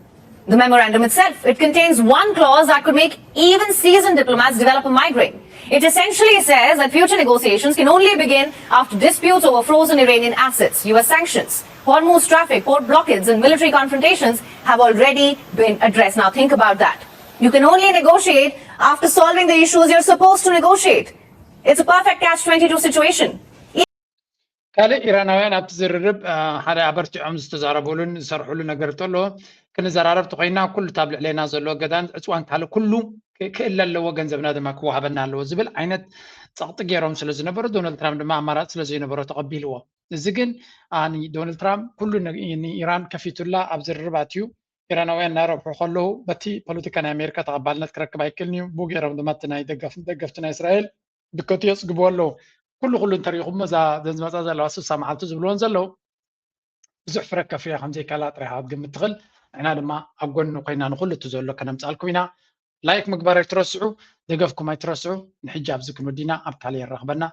The memorandum itself, it contains one clause that could make even seasoned diplomats develop a migraine. It essentially says that future negotiations can only begin after disputes over frozen Iranian assets, U S sanctions, Hormuz traffic, port blockades, and military confrontations have already been addressed. Now think about that. You can only negotiate after solving the issues you're supposed to negotiate. It's a perfect catch twenty-two situation. ካልእ ኢራናውያን ኣብቲ ዝርርብ ሓደ ኣበርቲዖም ዝተዛረቡሉን ዝሰርሕሉ ነገር እንተሎ ክንዘራረብ ተኮይና ኩሉ ኣብ ልዕሌና ዘሎ ገዳን ዕፅዋን ካልእ ኩሉ ክእለ ኣለዎ፣ ገንዘብና ድማ ክወሃበና ኣለዎ ዝብል ዓይነት ፀቕጢ ገይሮም ስለ ዝነበሩ ዶናልድ ትራምፕ ድማ ኣማራፂ ስለ ዘይነበሮ ተቐቢልዎ። እዚ ግን ዶናልድ ትራምፕ ኩሉ ንኢራን ከፊቱላ ኣብ ዝርርብ ኣትዩ ኢራናውያን እናረብሑ ከለዉ በቲ ፖለቲካ ናይ ኣሜሪካ ተቐባልነት ክረክብ ኣይክእልን እዩ። ብኡ ገይሮም ድማ እቲ ናይ ደገፍቲ ናይ እስራኤል ድከቱ የፅግብዎ ኣለዉ። ኩሉ ኩሉ እንተሪኢኹም እዛ ዘን ዝመፃ ዘለዋ ስሳ መዓልቲ ዝብልዎን ዘለዉ ብዙሕ ፍረ ከፍርያ ከም ዘይከላ ጥራይ ኢኻ ክትግምት ትኽእል። ንሕና ድማ ኣብ ጎኒ ኮይና ንኩሉ እቲ ዘሎ ከነምፃልኩም ኢና። ላይክ ምግባር ኣይትረስዑ፣ ደገፍኩም ኣይትረስዑ። ንሕጂ ኣብዚ ክንወዲና ኣብ ካልእ የራኽበና።